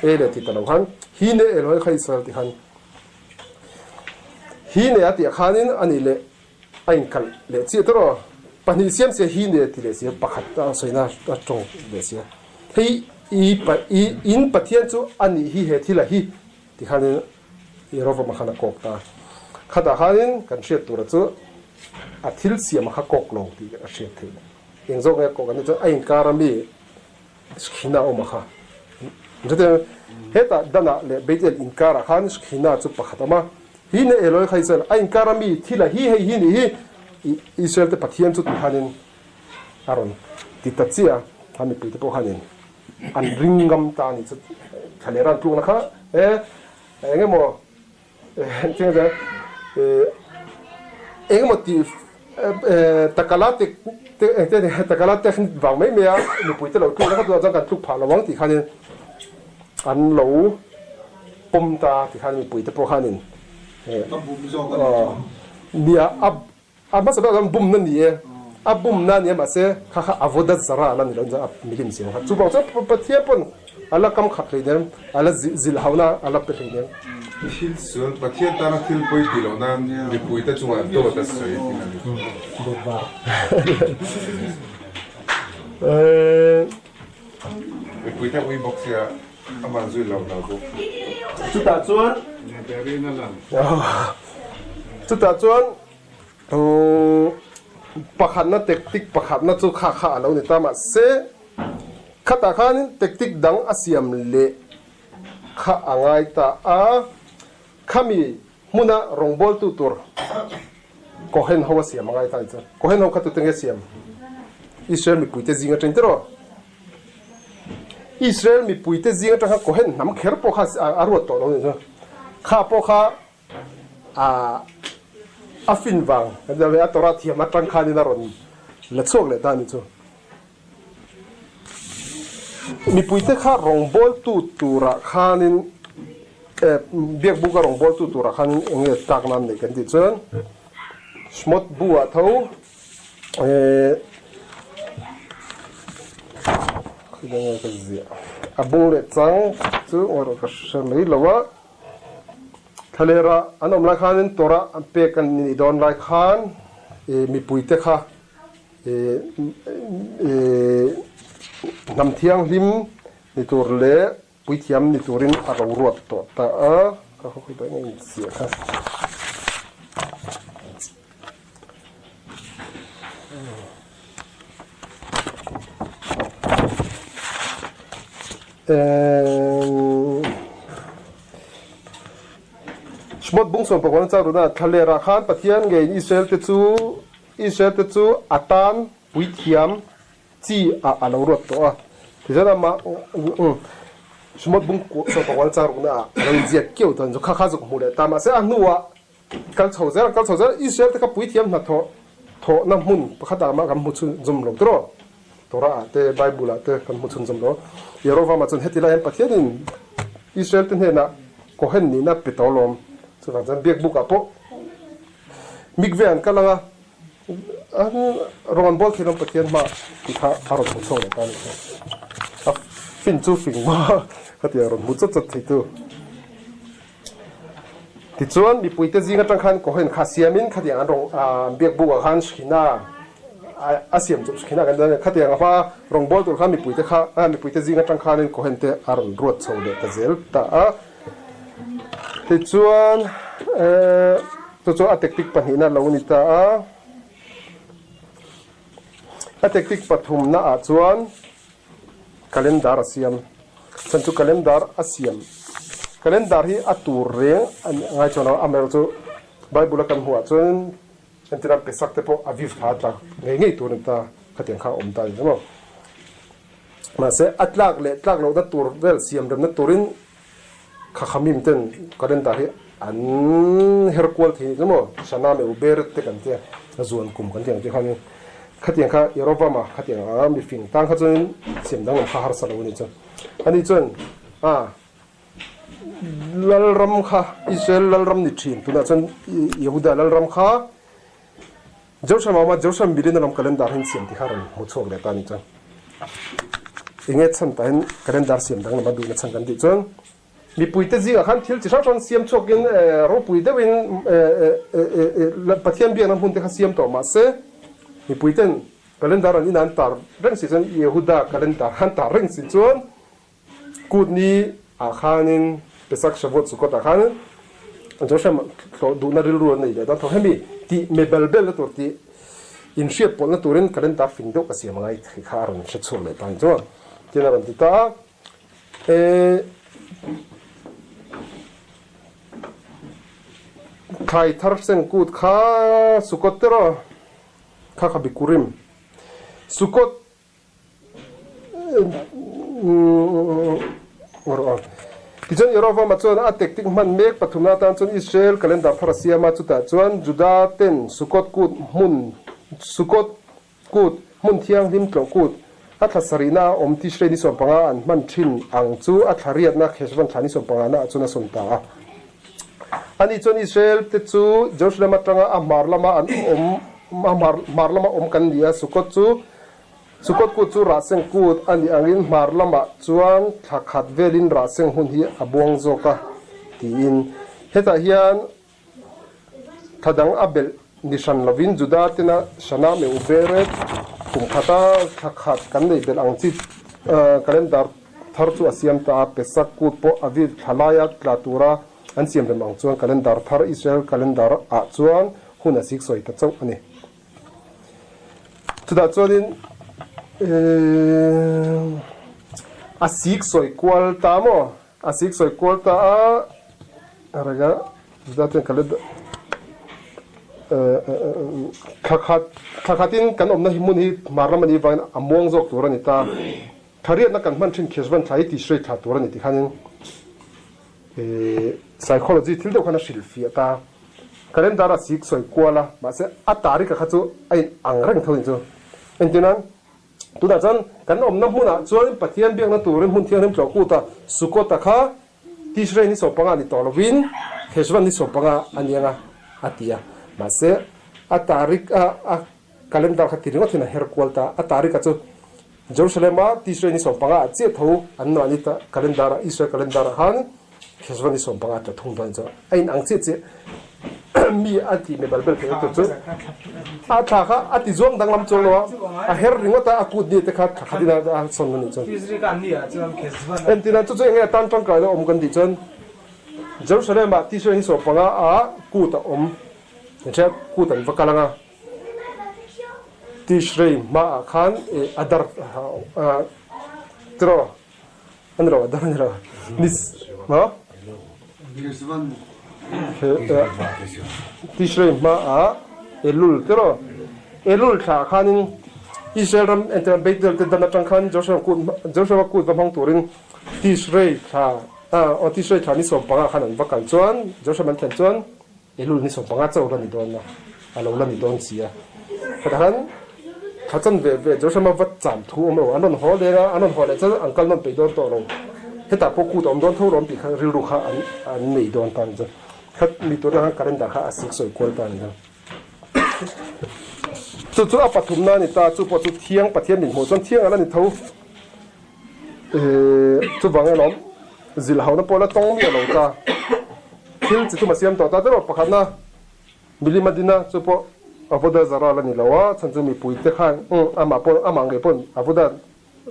e leh ti ta lo khan, hi ne Elohei kha Israel ti khan Hi ne a tih khanin a nih leh a inkalh leh chiah tawh rawh. Pahnih siam sia hi ne ti leh sia pakhat a sawina a tawng leh sia. Hei i i in Pathian chu a nih hi he thil a hi ti khanin Jeroboam khan a kawk ta. Khatah khanin kan hriat tura chu a thil siam kha kawk lo tih a hriat theih. Eng zawk nge a kawk an tih chuan a inkar ami Shekhinah a awm a kha. Chutiang hetah Danah leh Bethel inkarah khan Shekhinah chu pakhat a awm a. Hi ne Eloi kha Israel a inkar a mi thil a hi hei hi nih hi Israel te Pathian chu tih khanin a rawn ti ta chiah a, a mipuite pawh khanin an ring ngam ta a ni chu thlalera an tlukna kha e eng emaw Engemaw tih takala tek takala tek vang mai mai a mipui te lo tluk na kha tunah chuan kan tluk phah lo ang tih khanin an lo pawm ta tih khan mipui te pawh khanin nia a A hmasa ber chuan bumna ni e, a bumna a ni a mahse kha kha avoda zara a la ni lo a milim siam kha. Chuvang chuan Pathian pawn a la kam khat hleinem, a la zilh hauna a la pe hleinem. Thil sual, Pathian tana thil pawi tih loh nan mipuite chungah dawt a sawi tih a ni. Dawt var. Mipuite ui bawk sia amah zui lo lo bawk. Chutah chuan Chutah chuan Pakhatna tactic pakhatna chu kha kha a lo ni ta mahse khatah khanin tactic dang a siam leh kha a ngai ta a, khami hmuna rawngbawltu tur Kohen ho a siam a ngai ta a ni chuan Kohen ho kha tute nge siam? Israel mipuite zing atang tiraw? Israel mipuite zing atang khan Kohen hnam kher pawh kha a ruat tawh lo a ni chuan kha pawh kha A fin vang kan ti a Torah thiam atang khanin a rawn la chhuak leh ta a ni chu. Mipuite kha rawngbawltu turah khanin biakbuka rawngbawltu turah khanin eng nge tlak nan nei kan tih chuan Shmot bu ah tho a bung leh chang chu ngaihtuah ka hre mai lo a. Thlalera an awm lai khanin Torah an pek an nih dawn lai khan mipuite kha hnam thianghlim ni tur leh puithiam ni turin a ro ruat tawh ta a, ka khaw khawi daih in chiah kha. Shmot bung sawmpakua chang runa thlalerah khan Pathian ngeiin Israel-te chu Israel-te chu a tan puithiam chi ah a lo ruat tawh a. Tichuan amah Shmot bung sawmpakua chang rukna ah a lo inziak kiau dawn chu kha kha zuk hmuh leh ta. Mahse a hnuah kal chho zel a kal chho zel a Israel-te kha puithiam hnathawh thawhna hmun pakhat ah mah kan hmu chhunzawm lo tawh. Torah ah te Bible ah te kan hmu chhunzawm lo. Jerovam ah chuan heti lai hian Pathianin Israel te hnenah Kohen nihna pe tawh alawm. Chuvang chuan biakbuk ah pawh mikve an kal anga an rawn an bawl thei lawm Pathian hma tih kha a rawn hmu chhuak leh ta a nih chu. A fin chu fing maw khatiang a rawn hmu chawt chawt thei tu. Tichuan, mipuite zing atang khan Kohen kha siamin khatiang an rawng biakbuk ah khan Shekhinah a siam chu Shekhinah kan ti a, khatiang a hma rawngbâwl tur khan mipuite kha mipuite zing atang khanin Kohen te a rawn ruat chho leh ta zel ta a. Tichuan, chu chu a tactic pahnihna lo ni ta a. A tactic pathumna ah chuan Calendar a siam. Chan chu calendar a siam. Calendar hi a tur reng a ngai chuan lo. Amaherawh chu Bible a kan hmuh ah chuan entirah Pesach te pawh Aviv thla a tlak ngei ngei tur a ni ta. Khatiang kha a awm ta a ni maw. Mahse a tlak leh tlak lohna tur vel siam remna turin Khakhamim ten calendar hi an her kual thei ni maw? Shana meuh ber te kan tia, a zuan kum kan tih ang te khanin khatiang kha Yerovama khatiang anga mifing tang kha chuanin siam danglam kha harsa lo a ni chuan. Ani chuan a lalram kha Israel lalram ni thin tunah chuan Yehuda lalram kha Jerusalem a awm a, Jerusalem milin a lawm calendar hian siam tih kha rawn hmu chhuak leh ta a ni chuan. Enge chhan tah hian calendar siam danglam a duhna chhan kan tih chuan mipuite zingah khan thil chi hrang hrang siam chhuakin ropui deuhin Pathian biakna hmun te kha siam tawh mah se mipuiten calendar an inah an tar reng si chuan Yehuda calendar khan tar reng si chuan Kut ni ah khanin Pesach Shavuot Sukkot ah khan Jerusalem hlawh duhna rilru an nei leh dawn tho. Hemi tih me bel belna tur tih inhriat pawlhna turin calendar fing deuh ka siam angai tih kha a rawn hre chhuak leh ta ni chuan tin a rawn ti ta a. Thlai thar seng kut kha Sukkot te rawh kha kha Bikurim Sukkot Tichuan Jeroboama chuan a tactic hman mek pathumna atan chuan Israel calendar thar a siam a, chutah chuan Juda ten Sukkot kut hmun Sukkot kut hmun thianghlim tlawh kut a thla sarihna a awm Tishrei ni sawmpanga an hman thin ang chu a thla riatna Cheshvan thla ni sawmpangana ah chuan a sawn ta a. Ani chuan Israel te chu Jerusalem atanga a hmar lama an awm a hmar lama awm kan ni a, Sukkot chu Sukkot kut chu rahseng kut a nih angin hmar lamah chuan thla khat velin rahseng hun hi a buang zawk a tiin hetah hian thla dang a belh ni hran lovin Juda tena Shana Me'uberet kum khata thla khat kan nei belh ang chi calendar thar chu a siam ta a, Pesach kut pawh Aviv thla laia tla tura an siam rem ang chuan calendar thar Israel calendar ah chuan hun a siksawi ta chauh a ni. Chutah chuanin a sik sawi kual ta maw? A sik sawi kual ta a, rega chutah chuan ka la thla khat thla khatin kan awmna hi hmun hi hmar lam a nih avangin a muang zawk tur a ni ta. Thla riatna kan hman thin Khesvan thla hi tishrei thla tur a ni tikhanin Psychology thil deuh khan a hrilhfiah ta. Calendar a sik sawi kual a, mahse a tarika kha chu a in ang reng tho in chu. Engtinan, tunah chuan kan awmna hmunah chuan Pathian biakna turin hmun thianghlim tlawh kut a, Sukkot-a kha Tishrei ni sawmpanga ni tawh lovin Cheshvan ni sawmpanga a ni anga a ti a. Mahse a tarik a a calendar kha ti ringawt hian a her kual ta. A tarika chu Jerusalem-a Tishrei ni sawmpanga ah chiah tho an nuah ni ta calendar-ah, Israel calendar-ah khan Cheshvan ni sawmpanga a tla thung dawn chu a in ang chiah chiah mi a ti me bal bel thei tur chu a thla kha a ti zuang danglam chuang lo a, a her ringawt a, a kut ni te kha thla khat in a sawn a nih chuan. Entirna chu chu enge a tan tangkai na awm kan tih chuan Jerusalem-ah Tishrei ni sawmpanga ah kut a awm, kut an va kal ang a. Tishrei hmaah khan Adar tiraw a ni lo Adar a ni lo Nis maw? Tishrei hmaah Elul tiraw? Elul thla ah khanin Israel ram entirah Bethel te dan atang khan Jerusalem kut Jerusalem a kut va hmang turin Tishrei thla aw Tishrei thla ni 15 khan an va kal chuan Jerusalem an thlen chuan Elul ni 15 chauh la ni dawn a, a lo la ni dawn si a. Hetah khan thla chan ve ve Jerusalem a va cham thu awm lo, an rawn haw leng a, an rawn haw leh chuan an kal nawn peih dawn tawh lo. Hetah pawh kut a awm dawn tho rawm tih kha rilru kha an an nei dawn ta a ni chuan khat mi turah khan calendar kha a sik sawi kual ta a ni chuan. Chu chu a pathumna a ni ta, chu pawh chu thiang Pathian min hmuh chuan thiang a la ni tho. Chuvang erawh zilhhauna pawh la tawng miah lo ta. Thil chi thum a siam tawh ta deuh a, pakhatna milima dina chu pawh avoda zara la ni lo a, chhan chu mipuite khan amah pawh amah ngei pawh avoda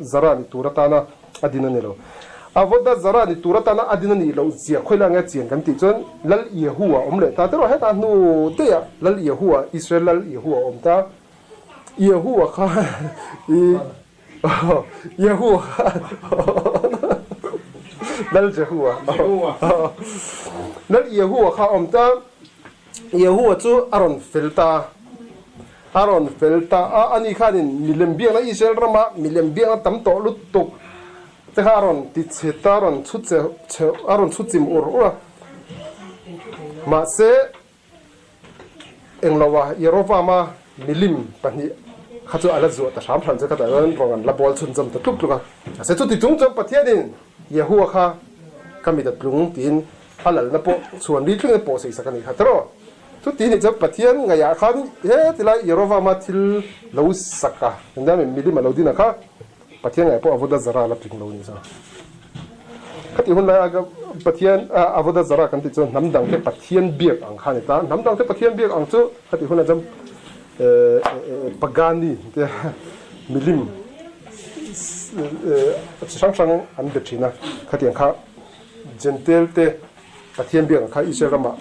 zara ni tur atana a din a ni lo. Avoda zara ni tur atana a din a nih loh zia khawilai nge chian kan tih chuan Lal Yehu a awm leh ta deuh a, hetah hnu daih ah Lal Yehu a Israel Lal Yehu a awm ta. Yehu a kha i Yehu Lal Jehu a Lal Yehu a kha awm ta Yehu a chu a rawn fel ta a rawn fel ta a ani khanin milem biakna Israel rama milem biakna tam tawh lutuk te kha a rawn ti chhe ta a rawn chhu che chhe a rawn chhu chim ur ur a mahse Engloa Yerovama milim pahnih kha chu a la zuah ta hram hram che kha tah chuan rawn an la bawl chhunzawm ta tluk tluk a. Mahse chuti chung chuan Pathianin Yehua kha ka mit a tlung tiin a lalna pawh chhuan ri thlengin a pawh seisak a nih kha tiraw. Chuti nih chuan Pathian ngaihah khan hetilai Yerovama thil lo sak a, engdang milim a lo din a kha Pathian ngaih pawh avoda zara la tling lo a nih chuan. Khati hun laia ka Pathian avoda zara kan tih chuan hnam dangte Pathian biak ang kha a ni ta. Hnam dangte Pathian biak ang chu khati hunah chuan Pagani te milim chi hrang hrang an be thin a. Khatiang kha Gentile te Pathian biak ang kha Israel ramah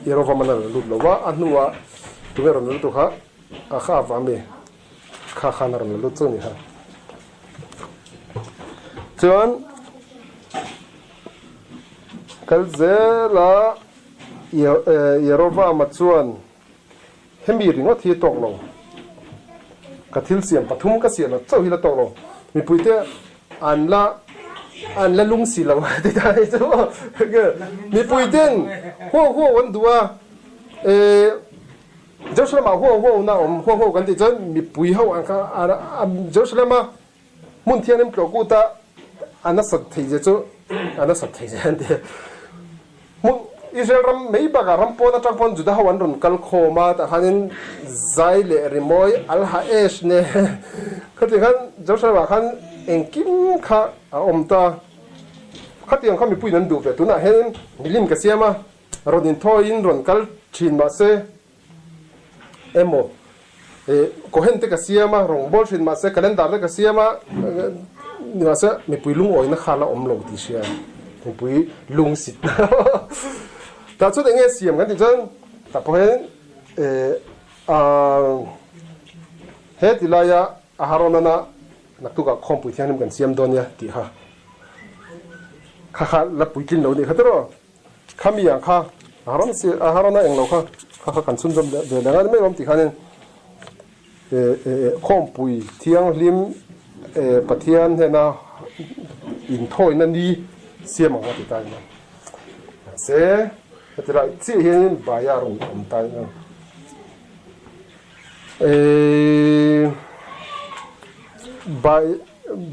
Yerovam an rawn lut lo va, a hnuah tunge rawn lut tu kha a kha avang mi. Kha khan a rawn la lut chu a ni ha. Chuan kal zela Yerovama chuan hemi ringawt hi a tawk lo, ka thil siam pathum ka siam lo chauh hi la tawk lo, mipuite an la an la lung si lo ti ta hi chu mipuiten huau huau an duh a, Jerusalem ah huau huau na awm huau huau kan tih chuan mipui ho ang kha Jerusalem a hmun thianghlim tlawh kut a a nasat thei zia chu a nasat thei zia an ti. Hmun Israel ram mai bakah ram pawn atang pawn Juda ho an rawn kal khawm a tah khanin zai leh rimawi al ha esh ne khatiang khan Jerusalem ah khan engkim kha a awm ta. Khatiang kha mipuiin an duh ve tunah hianin milim ka siam a. Rawn inthawiin rawn kal thin mahse emaw Cohen te ka siam a, rawngbâwl thin mahse calendar te ka siam a, nimahse mipui lungawina kha la awm lo tih hria mipui lungsit tah chuan eng nge siam kan tih chuan tah pawh hian he ti laia Aharonana naktukah khawmpui thianghlim kan siam dawn nia tih kha kha kha la puitlin lo nih kha tiraw. Khami ang kha Aharon si Aharon a englo kha kha kha kan chhunzawm ve leh ngai mai awm tih khanin khawmpui thianghlim Pathian hnena inthawina ni siam ang a ti ta ina. Mahse heti lai chiah hianin Baia rawn awm ta ina.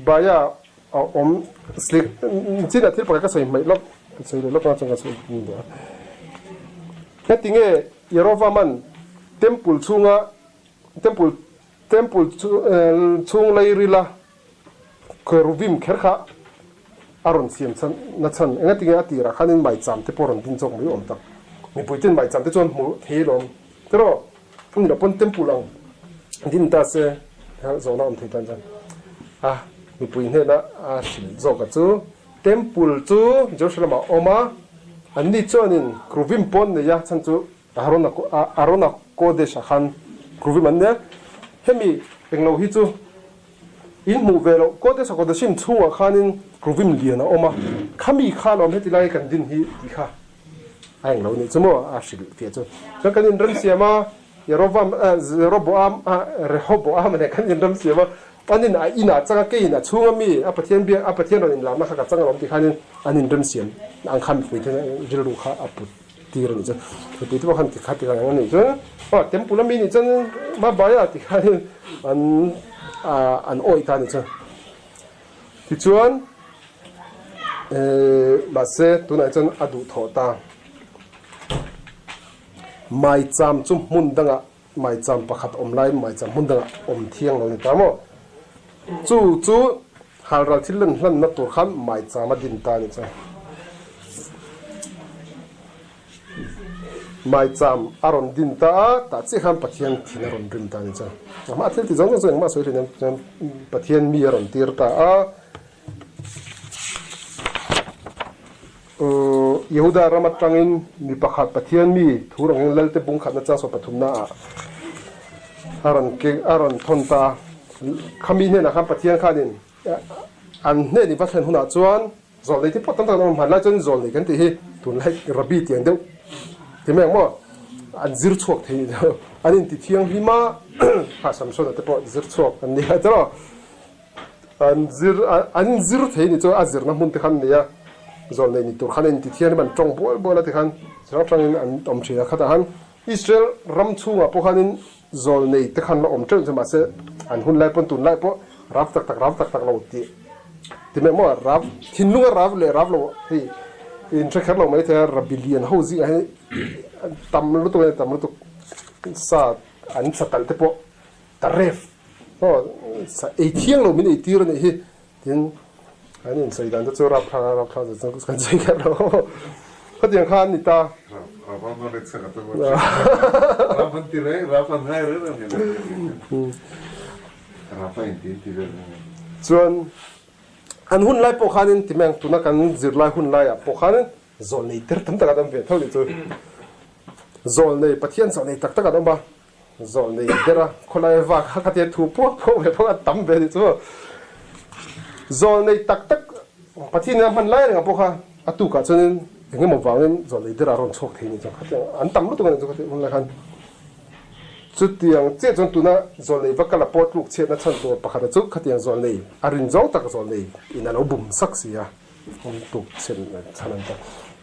Baia A awm slik chin a thil pakhat ka sawi hmaih lawk ka sawi leh lawk a chuan ka sawi duh a. Heti nge Yerovaman temple chhunga temple temple chhung leirila cherubim kher kha a rawn siam chhan na chhan engati nge a tirah khanin maicham te pawh rawn din chawk mai awm tak. Mipui ten maicham te chuan hmu thei alawm tiraw ni lo pawn temple ang din ta se zawhna awm thei tan chuan a mipui hnena a hrilh zawk a chu temple chu Jerusalem ah a awm a an ni chuanin Kruvim pawn nei a chhan chu Arona Arona Kodesh ah khan Kruvim an nia hemi englo hi chu in hmuh ve loh Kodesh a Kodeshim chhungah khanin Kruvim lian a awm a khami khan awm heti lai kan din hi tih kha. A englo nih chu maw a hrilh fiah chu. Chuan kan inremsiam a, Jerovam, Jeroboam, Rehoboam nen kan inremsiam a, anin a inah chang a, keiin a chhunga mi a Pathian biak, a Pathian rawn inlarna kha ka chang alawm tih khanin an inremsiam ang khan mipui te rilru kha a put tir a nih chu. Mipui te pawh khan tikha ti ang a nih chuan aw temple a mi nih chuan Mabaya ti khanin an an awih ta a nih chu. Tichuan, mahse tunah chuan a duhthawh ta. Maicham chu hmun dangah maicham pakhat awm laiin maicham hmun dangah awm thiang lo ni ta maw? Chu chu halral thil lan hlanna tur khan maicham a din ta a nih chuan. Maicham a rawn din ta a, tah chiah khan Pathian thin a rawn rim ta a ni chuan. Amah thil ti zawng zawng chu engmah sawi hlei chuan Pathian mi a rawn tir ta a. Yehuda ram atangin mi pakhat Pathian mi thu rangin Lalte bung khatna chang 33 ah a rawn a rawn thawn ta a. Khami hnenah khan Pathian khanin an hnen i va thlen hunah chuan Zawlnei te pawh tam tak an awm hman lai chuan zawlnei kan tih hi tunlai Rabbi tiang deuh ti mai ang maw an zir chhuak thei ni lo an inti thianghlim a ha Samsona te pawh zir chhuak an ni a tiraw an zir an zir thei ni chuan a zirna hmun te khan nei a zawlnei ni tur khan an inti thianghlim an tawng bual bual a tikhan chi hrang hrangin an awm thin a khatah khan Israel ram chhungah pawh khanin zawlnei te khan la awm teuh chu mahse an hun lai pawn tunlai pawh rap tak tak rap tak tak lo tih ti mai maw rap thinlunga rap leh rap lo hei in hre kher lo mai thei a rabbi lian ho zingah hian tam lutuk a tam lutuk sa an sa talh te pawh ta ref aw sa ei thiang lo min ei tir a nih hi tin an insawi dan te chu rap thla rap thla zet chu kan sawi kher lo khatiang kha an ni ta. Rap an rawn sak a tum a rap an ti reng rap an ngai reng reng rap a inti inti vel reng reng. Chuan an hun lai pawh khanin ti mai ang tuna kan zirlai hun laiah pawh khan zawlnei tir tam tak an awm ve tho nih chu zawlnei Pathian zawlnei tak tak an awm a Zawlnei ber a khawlai vak kha khatia thu puak puak ve pawh a tam ve nih chu. Zawlnei tak tak Pathian in a hman lai reng ah pawh kha a tukah chuanin eng emaw vangin zawlnei ber a rawn chhuak thei nih chu khatiang an tam lutuk a nih chu khatiang hun lai khan. Chutiang chiah chuan tuna zawlnei va kal a pawh tluk chhiatna chhan tur pakhat a chu khatiang zawlnei a rin zawng tak zawlnei in a lo bum sak si a awm tluk chhiatna chhan an ta.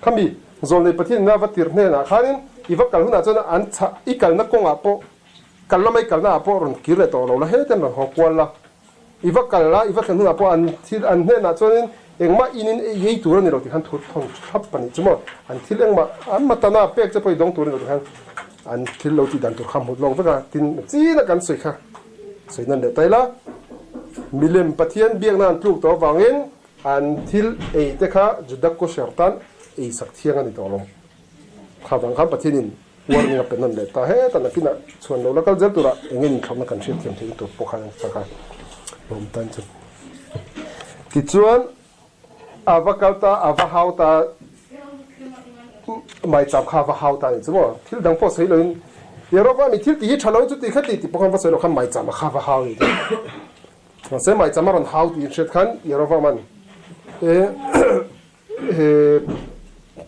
Khami Zawlnei Pathian ina va tir hnenah khanin i va kal hunah chuan an chhah i kalna kawngah pawh kal lama i kalna ah pawh rawn kir leh tawh lo la heten rawn haw kual la. I va kal la i va thlen hunah pawh an thil an hnenah chuanin engmah inin ei ei tur a ni lo tih khan thu thawn thlap a nih chu maw. An thil engmah an matana pek che pawh i dawng tur a ni lo tih khan an thil lo tih dan tur kha hmut lawk vek a tin china kan sawi kha sawi nan leh ta ila milem Pathian biakna an tluk tawh avangin An thil ei te kha Juda kosher tan ei sak thiang a ni tawh lo. Kha vang khan Pathianin warning a pe nawn leh ta heta nakinah chhuan lo la kal zel turah eng eng inthlawhna kan hriat thiam theihna tur pawh khan a lawm tan chu. Tichuan a va kal ta, a va hau ta, maicham kha a va hau ta a ni chu maw? Thil dang pawh sawi loin Jehovah mi thil tih hi tha lo chu ti kha ti tih pawh khan va sawi lo khan maicham a kha va hau a ni chu. Mahse maicham a rawn hau tih inhriat khan Jeroboam-a'n he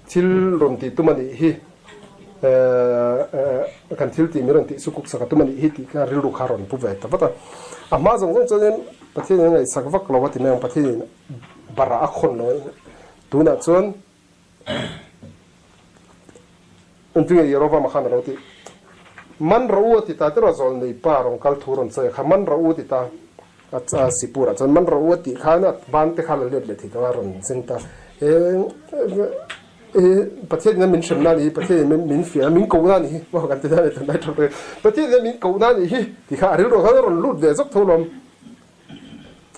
thil rawn tih tum a nih hi, kan thil tih min rawn tih sukuk sak a tum a nih hi tih kha rilru kha a rawn pu ve ta vat a. A hma zawng zawng chuanin Pathianin a ngaihsak vak lo a ti mai ang, Pathianin barah a khawn lo a, tunah chuan Engtinge Jeroboam-a khan a lo tih? Man rawh u a ti ta tiraw zawlnei pa rawn kal thu rawn sawi a kha man rawh u a ti ta a Sipurah chuan man rawh u a tih khan a ban te kha la let leh thei tawh a rawn zeng ta e Pathian in a min hremna a nih hi Pathian in min fiah a min kohna a nih hi maw kan ti ta a ni tunlai tawk te Pathian in a min kohna a nih hi tih kha a rilru khan a rawn lut ve zawk tho lawm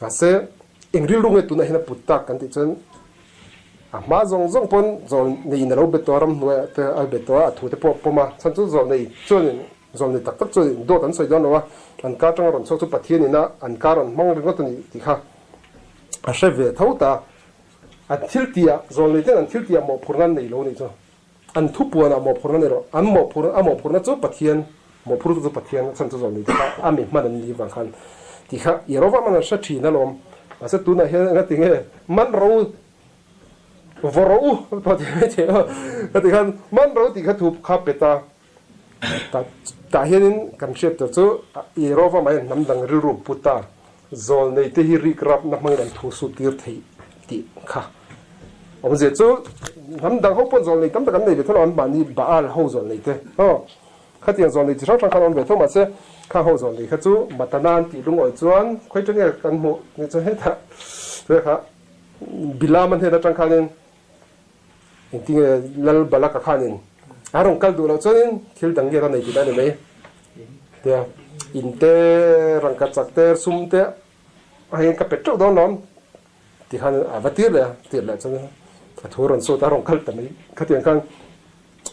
mahse eng rilru nge tunah hian a put tak kan tih chuan A hma zawng zawng pawn zawlneiin a lo be tawh a, ramhnuaiah te a be tawh a, a thu te pawh a pawm a. Chhan chu zawlnei chuanin, zawlnei tak tak chuanin dawt an sawi dawn lo a, an kar tanga rawn chhuak chu Pathianin a an kar rawn hmang ringawt a ni tih kha a hre ve tho ta. An thil tihah, zawlnei ten an thil tihah mawhphurhna an nei lo a nih chu. An thupuanah mawhphurhna nei rawh. An mawhphur, a mawhphurhna chu Pathian, mawhphurtu chu Pathian, a chhan chu zawlnei te kha a mi hman an nih vang khan tih kha Jehovah man an hre thin alawm. Mahse tunah hian engati nge man ro? Vaw rawh u pawh ti mai thei a, ka ti khan man ro tih kha thu kha pe ta. Tah tah hianin kan hriat tur chu i rova mai hnam dang rilru pu ta zawl nei te hi rik rapna hmangin an thu sut tir theih tih kha awmzia chu hnam dang ho pawn zawl nei tam tak an nei ve tho lo an mahni Baal ho zawl nei te aw khatiang zawl nei chi hrang hrang khan an awm ve tho mahse khang ho zawl nei kha chu Matana an tih lungawi chuan khawi tenge kan hmuh ni chuan hetah kha Bilam a hnen atang khanin engtinge Lal Balaka khanin a rawn kal duh loh chuanin thil dang nge a nei tihna a ni mai. Tia in te, rangkhat chak te, sum te a hian ka pet teuh dawn lawm ti khan a va tir leh a, tir leh chuan a thu rawn sut a rawn kal ta mai. Khatiang khan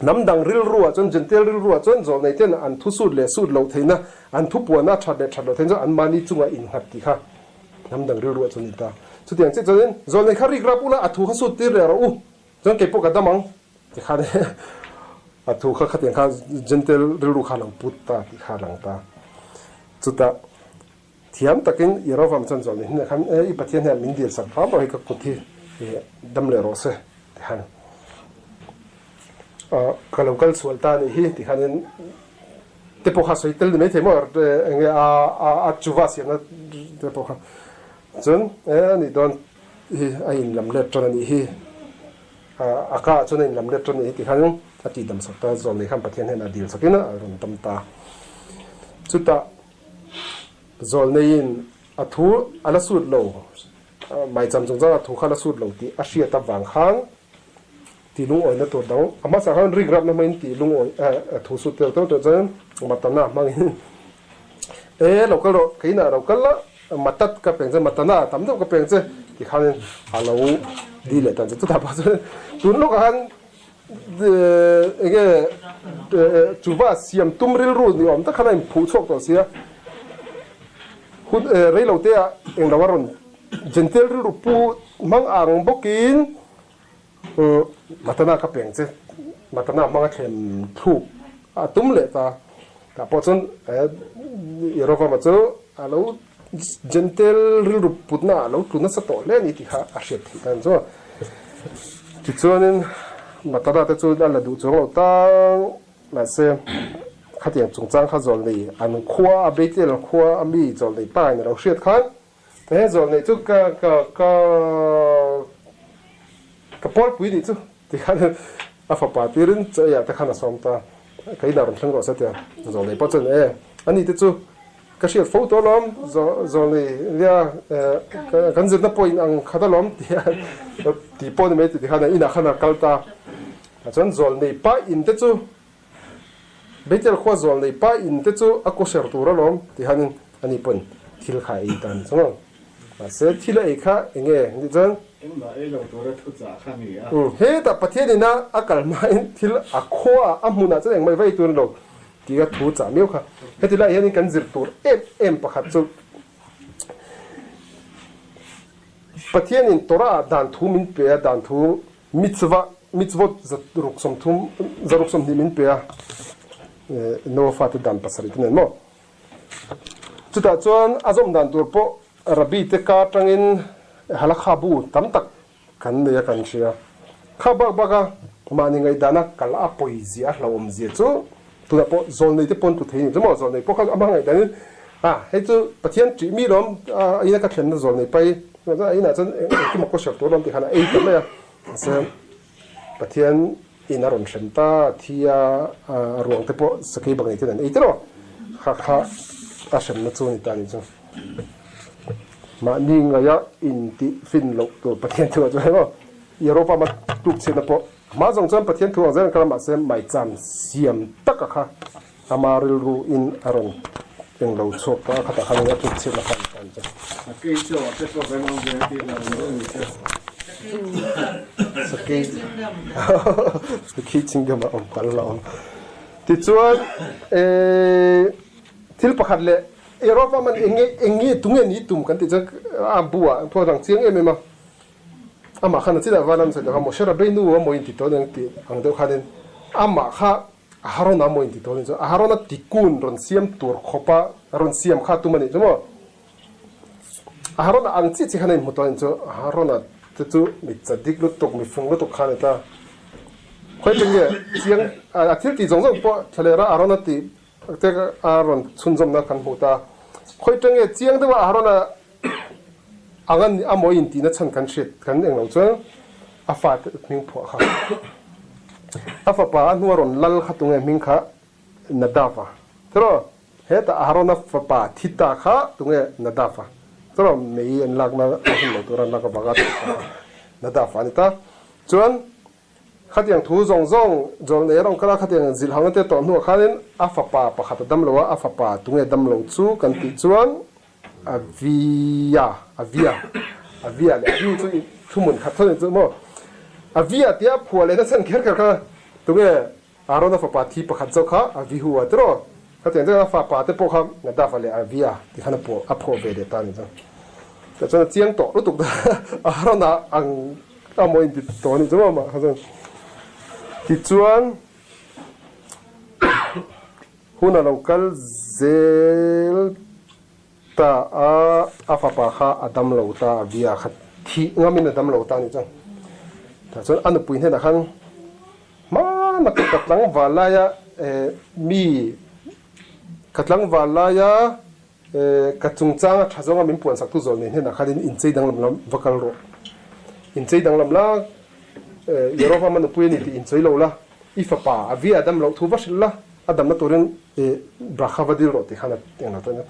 hnam dang rilruah chuan Gentile rilruah chuan zawlnei ten an thu sut leh sut loh theihna, an thu puana that leh that loh theihna chu anmahni chungah innghat tih kha Hnam dang rilruah chu a ni ta. Chutiang chiah chuanin zawlnei kha rik rap ula a thu kha sut tir leh rawh u, chuan kei pawh ka dam ang ti khan a thu kha khatiang kha Gentile rilru kha a lo put ta tih kha a lang ta. Chutah thiam takin Yerovam chuan zawlnei hnenah khan e i Pathian hian min dil sak hram rawh hi ka kut hi dam leh rawh se ti khan ka lo kal sual ta a nih hi ti khanin te pawh kha sawi tel ni maithei maw eng nge a a a chuva siamna te pawh kha chuan e a nih dawn hi a inlam let tan a nih hi a ka ah chuan a inlam let tan a nih hi tih khan a tih dam sak ta zawm nei khan Pathian hian a dil sakin a rawn dam ta chutah zawlneiin a thu a la sut lo maicham chungchang a thu kha la sut lo tih a hriat avang khan Tih lungawina tur dang a hmasa khan rik rapna hmangin tih lungawi thu sut tel tawh tawh chuan Matana hmangin e lo kal rawh keinah lo kal la Matat ka peng che Matana tam deuh ka peng che ti khanin a lo di leh tan che chutah pawh chuan tun lawkah khan enge chuva siam tum rilru ni awm tak khan a inphuh chhuak tawh sia hun reilo te ah englo a rawn Gentile rilru pu hmang ang bawkin Matana ka peng che, Matana hmanga thlem thluk a tum leh ta. Tah pawh chuan Jeroboama chu a lo Gentile rilru putna a lo tlu nasa tawh hle a ni tih kha a hriat theih dan chu. Tichuanin Matana te chu a la duh chuang lo ta, mahse khatiang chungchang kha zawlnei an khua a Bethel khua a mi zawlnei pa in a lo hriat khan He zawlnei chu ka ka ka ka pawlpui nih chu ti khan a fapa tirin chaw eiah te khan a sawm ta. Ka inah rawn thleng rawh se tia zawlnei pawh chuan e ani te chu ka hriat fo tawh alawm zawlnei nia kan zirna pawh in ang khat alawm tia ti pawh ni mai ti khan a inah khan a kal ta. Chuan zawlnei pa in te chu Bethel khua zawlnei pa in te chu a kawhser tur alawm ti hanin ani pawn thil kha a ei ta a ni chuang. Mahse thil a ei kha eng nge nih chuan? Engmah ei lo tura thu chah kha ni a. Hetah Pathian ina a kal hmain thil a khua a hmunah chuan engmah i va ei tur a ni lo tih kha thu chah miau kha. Heti lai hianin kan zir tur em em pakhat chu Pathianin Torah ah dan thu min pe a, dan thu Mitzvah, mitzvot 130, 120 min pe a, Noah fate dan pasarih te nen maw? Chutah chuan a zawm dan tur pawh Rabbi te ka atangin halakha bu tam tak kan nei a kan hria. Kha bak bak a mahni ngaihdana kal a pawi zia a hlauhawm zia chu tunah pawh zawlnei te pawn tlu thei a ni chu maw? Zawlnei pawh kha amah ngaihdanin a hei chu Pathian ṭih mi lawm a ina ka thlenna zawlnei pai A inah chuan engkim a kawhhrep tur a awm tih khan a ei ta mai a. Mahse, Pathian in a rawn hrem ta, a thi a, a ruang te pawh sakei bak nei ten an ei tiraw? Kha kha a hremna chu a ni ta a nih chu. Mahni ngaia intih fin loh tur Pathian thu ah chuan emaw Europa ma tluk chhiatna pawh hma zawng chuan Pathian thu ang zel an kal a, mahse maicham siam taka kha Ama rilru in a rawn eng lo chhuak ta a, khatah khan a tluk chhiatna kha a ni ta a ni chu. Sakei chu a te pawh kan awm ve a tih lo lo ni chu. Sakei Sakei chingam a awm kal la awm. Tichuan thil pakhat leh Europe a man eng nge eng nge tunge ni tum kan tih chuan a bu ah pawh a lang chiang em em a. Amah khan a chinah van an sawi tak a, Moshe Rabbeinu a maw in ti tawn ang tih ang deuh khanin amah kha Aharona maw inti tawn chu Aharona tikun rawn siam tur khawpa rawn siam kha tum a nih chu maw? Aharona ang chiah chiah khan a inhmu tawn chu Aharona te chu mi chadik lutuk, mi fung lutuk kha a ni ta. Khawi te nge chiang a thil tih zawng zawng pawh thlalera Arona tih te a rawn chhunzawmna kan hmu ta. Khawi te nge chiang deuha Arona ang a a mawi intihna chhan kan hriat kan eng lo chuan a fate hming phuah kha. A fapa a hnua rawn lal kha tunge hming kha Nadava. Tiraw? Hetah Aharona fapa thi ta kha tunge Nadava? Tiraw? Mei an lakna a hun lo tura an lak avanga thi ta kha Nadava a ni ta. Chuan khatiang thu zawng zawng Jawlnei a rawn kal a, khatiang zilhhauna te tawh hnuah khanin a fapa pakhat a dam lo a, a fapa tunge dam lo chu kan tih chuan Avia, Avia, Avia leh Aviu chu thuhmun khat tho ni chu maw? Avia tia phuah leh nasa kher kher kha tunge Arona fapa thi pakhat zawk kha Avihu a tiraw? Khatiang chuan a fapa te pawh kha Nadava leh Avia ti khan a pawh a phuah ve leh ta a ni chuan. Tah chuan a chiang tawh lutuk ta Arona ang a maw inti tawh a nih chu maw mah kha chuan. Tichuan hun a lo kal zel ta a, a fapa kha a dam lo ta, Avia kha thih ngamin a dam lo ta a nih chuan. Tah chuan a nupui hnenah khan Hmana ka tlangval laia mi ka tlangval laia ka chungchanga tha zawnga min puan saktu zawl nei hnenah khanin inchei danglam lam va kal rawh. Inchei danglam la Jeroboama nupui a ni tih inchawi lo la, i fapa a via dam loh thu va hrilh la, a damna turin brakha va dil rawh tih khan a englo ta a ni.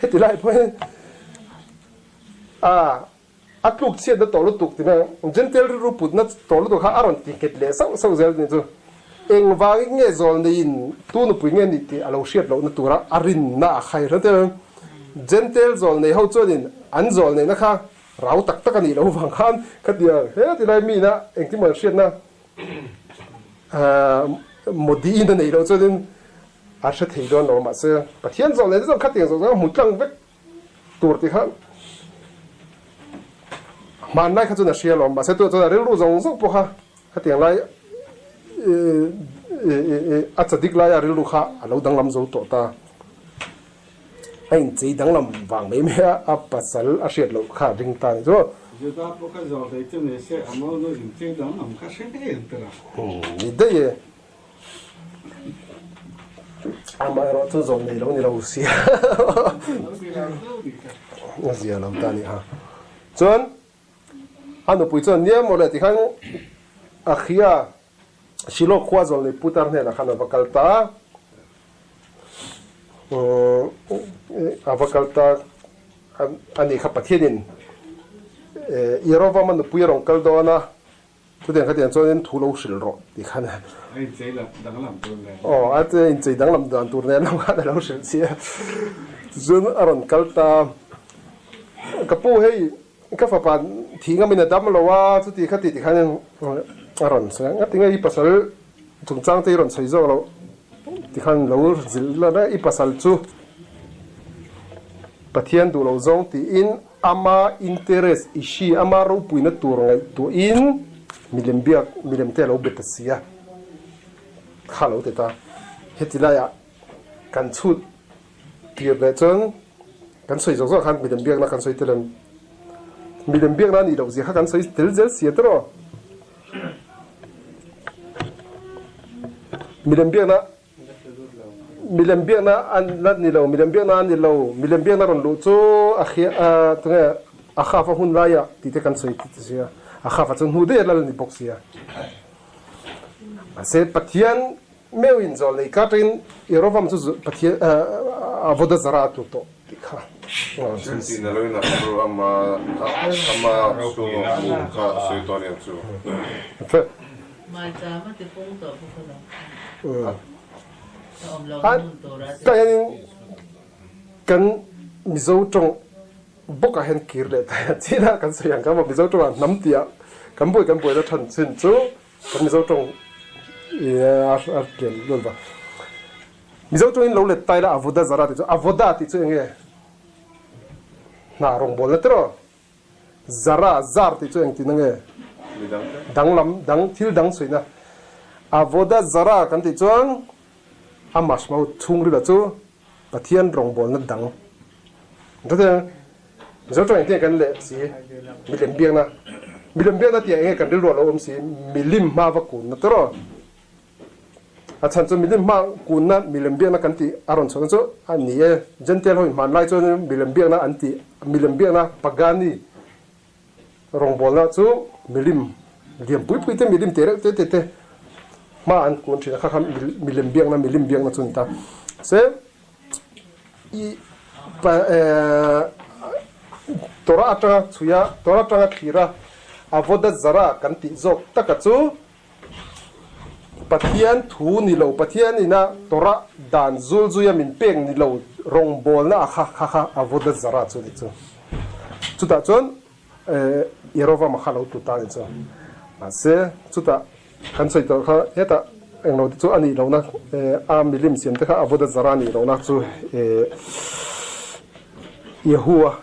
Heti lai pawhin a A tluk chhiatna tawh lutuk ti mai ang. Jentail rilru putna tawh lutuk kha a rawn ti nghet leh sauh sauh zel ni chu. Engvangin nge zawl neiin tu nupui nge nih tih a lo hriat lohna tura a rinna a khai hran tel ang. Jentail zawl nei ho chuanin an zawl neihna kha rau tak tak a nih loh vang khan khatiang he tilai mina engtin maw an hriatna Modi-in a neih loh chuanin a hre thei dawn lo mahse Pathian zawl neihna chuan khatiang zawng zawng a hmu tlang vek. Tur tih kha hmanlai kha chuan a hria alawm, mahse tunah chuan a rilru zawng zawng pawh kha khatiang lai a chadik laia rilru kha a lo danglam zo tawh ta. A inchei danglam vang mai mai a, a pasal a hriat loh kha a ring ta a ni chu. Juda pawh kha zawh hlei chu ni se, a mo nu inchei danglam kha hre ngei ang tira. Ni daih e. Amaherawh chu zawm nei lo ni lo sia a zia lo ta a ni ha. Chuan a nupui chuan nia maw le tikhan a hria Shiloh khua zawl nei putar hnenah khan a va kal ta a, a va kal ta a ni kha Pathianin Jeroboam a nupui a rawn kal dawn a. Chutiang khatiang chuanin thu lo hrilh rawh tih khan A inchei danglam tur nen. Aw, a inchei danglam dan tur nen lo khan a lo hrilh chiah a. Tichuan a rawn kal ta a, Ka pu hei ka fapa thih ngamin a dam lo a, chuti khati ti khan a rawn sawi a, ngatinge i pasal chungchang te i rawn sawi zawk loh ti khan lo zilh la i pasal chu Pathian duh lo zawng tiin Ama interest i hri, ama ropuina tur ngaihtuahin milem biak, milem te a lo bet ta si a, kha lo ti ta. Heti laiah kan chhut tir leh chuan kan sawi zawk zawk khan milem biakna kan sawi tel em? Milem biakna a nih loh zia kha kan sawi tel zel si a tiraw? Milem biakna Milem biakna an la ni lo, milem biakna a ni lo, milem biakna rawn luh chu a hria a tunge a khafa hun laiah tih te kan sawi ti sia, a khafa chu hnu daih a lal ni bawk sia. Mahse Pathian meuhin zawl nei ka atangin Jerovam chu Pathian avoda zara a tlu tawh tih kha a rawn sawi si. Thil tih na loin a ru ama ama chhunga hung kha a sawi tawh aniang chu. Maicham a ti pung tawh bawk a lo. Tah hianin kan Mizo tawng bawkah hian kir leh ta hian chin a kan sawi ang kha maw Mizo tawngah hnam tih ah kan buai kan buaina than chin chu kan Mizo tawng a lian luat va. Mizo tawngin lo let ta ila avoda zara tih chu avoda tih chu eng nge hna rawngbawlna tiraw? Zara, zar tih chu engtin ange? Danglam, dang, thil dang suihna. Avoda zara kan tih chuan a mashmau chhungrila chu Pathian rawngbawlna dang. Chutiang Mizo tawng engtin kan leh si, milem biakna. Milem biakna tih ah enge kan rilru a lo awm si? Milim hma va kunna tawrh aw. A chhan chu milim hma kunna milem biakna kan tih a rawn chhuahna chu a ni e. Gentile ho in hmanlai chuan milem biakna an tih milem biakna pagani rawngbawlna chu milim lian pui pui te milim te reuh te te te hma an kun thin a kha kha milem biakna milim biakna chu a ni ta. Se i Torah atanga chhuia Torah atanga thlira avodah zarah kan tih zawk taka chu Pathian thu ni lo, Pathian ina Torah dan zul zuia min pek ni lo rawngbawlna a kha kha kha avodah zarah chu ni chu. Chutah chuan Yerovam a kha lo tu ta ni chu. Mahse chutah kan sawi tawh kha hetah englo te chu a nih lohna a milim siam te kha avodah zarah a nih lohna chu Yehua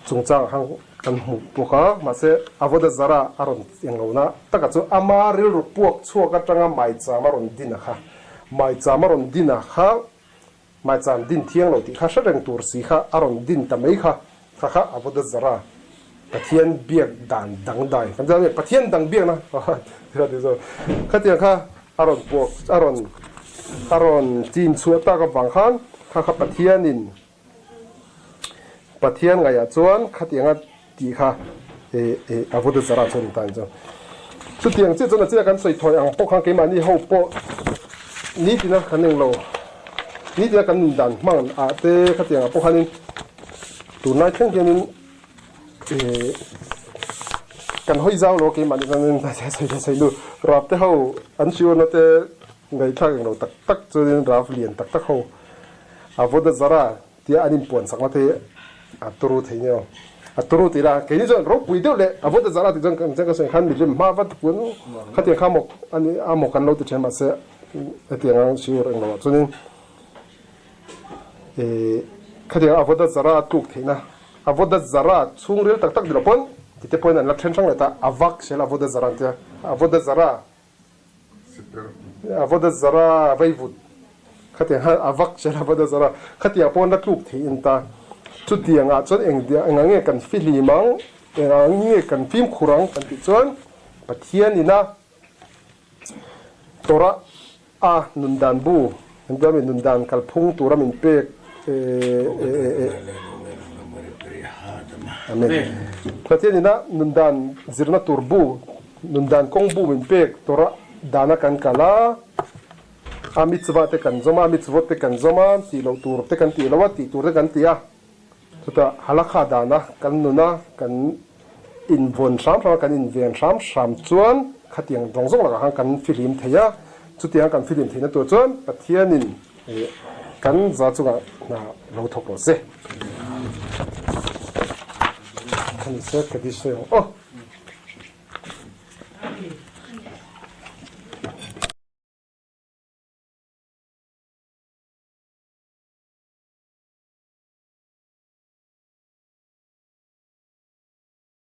chungchang ah khan kan hmuh bawk a, mahse Avodah Zarah a rawn englohna taka chu ama rilru puak chhuak atanga maicham a rawn din a kha, maicham a rawn din a kha, maicham din thiang lo tih kha hre reng tur si kha a rawn din ta mai kha, kha kha Avodah Zarah Pathian biak dan dangdai kan ti a ni, Pathian dang biakna khatiang kha a rawn puak a rawn a rawn chin chhuah tak avang khan kha kha Pathianin Pathian ngaihah chuan khatianga tih kha a vawt zarah chuan ni ta ang chu. Chutiang chiah chuan a chiah kan sawi thawi ang pawh khan keimahni ho pawh nitina kan englo, nitina kan nundan hmang ah te khatiang ah pawh khanin tunlai thleng hianin kan hawi zau lo keimahni chuanin sawi nu rap te ho an hriurna te ngaihthlak englo tak tak chuanin rap lian tak tak ho Avodah Zarah tia an inpuan sakna te hi a turu thei nia. A turu tih lah keini chuan ropui deuh leh Avodah Zarah tih chuan kan ka sawi khan milim hma vat pun khatiang kha mawk a ni a mawk an lo ti thin mahse hetiang ang siur englo ah chuanin ih khatiang Avodah Zarah a tluk theihna Avodah Zarah chhungril tak tak ni lo pawn tite pawhin an la then hrang leh ta Avak sel Avodah Zarah an tia Avodah Zarah Avodah Zarah vaivut khatiang kha a vak zel Avodah Zarah khatiang pawh la tluk thei in ta. Chutiang ah chuan eng eng ang nge kan fihlim ang, eng ang nge kan fimkhur ang kan tih chuan Pathian ina Torah a nundan bu kan tia mi nundan kalphung tura min pek Amen. Pathian ina nundan zirna tur bu Nundan kawng bu min pek tura dana kan kal a, a mitzvah te kan zawm a, a mitzvot te kan zawm a, tih loh tur te kan tih lo a, tih tur te kan ti a. Chutah halakha dana kan nun a, kan invawn hram hram a, kan inven hram hram chuan khatiang zawng zawng lakah khan kan fihlim thei a. Chutianga kan fihlim theihna tur chuan Pathianin kan za chungah hna lo thawk rawh se. Kha ni se ka di sawi ang aw.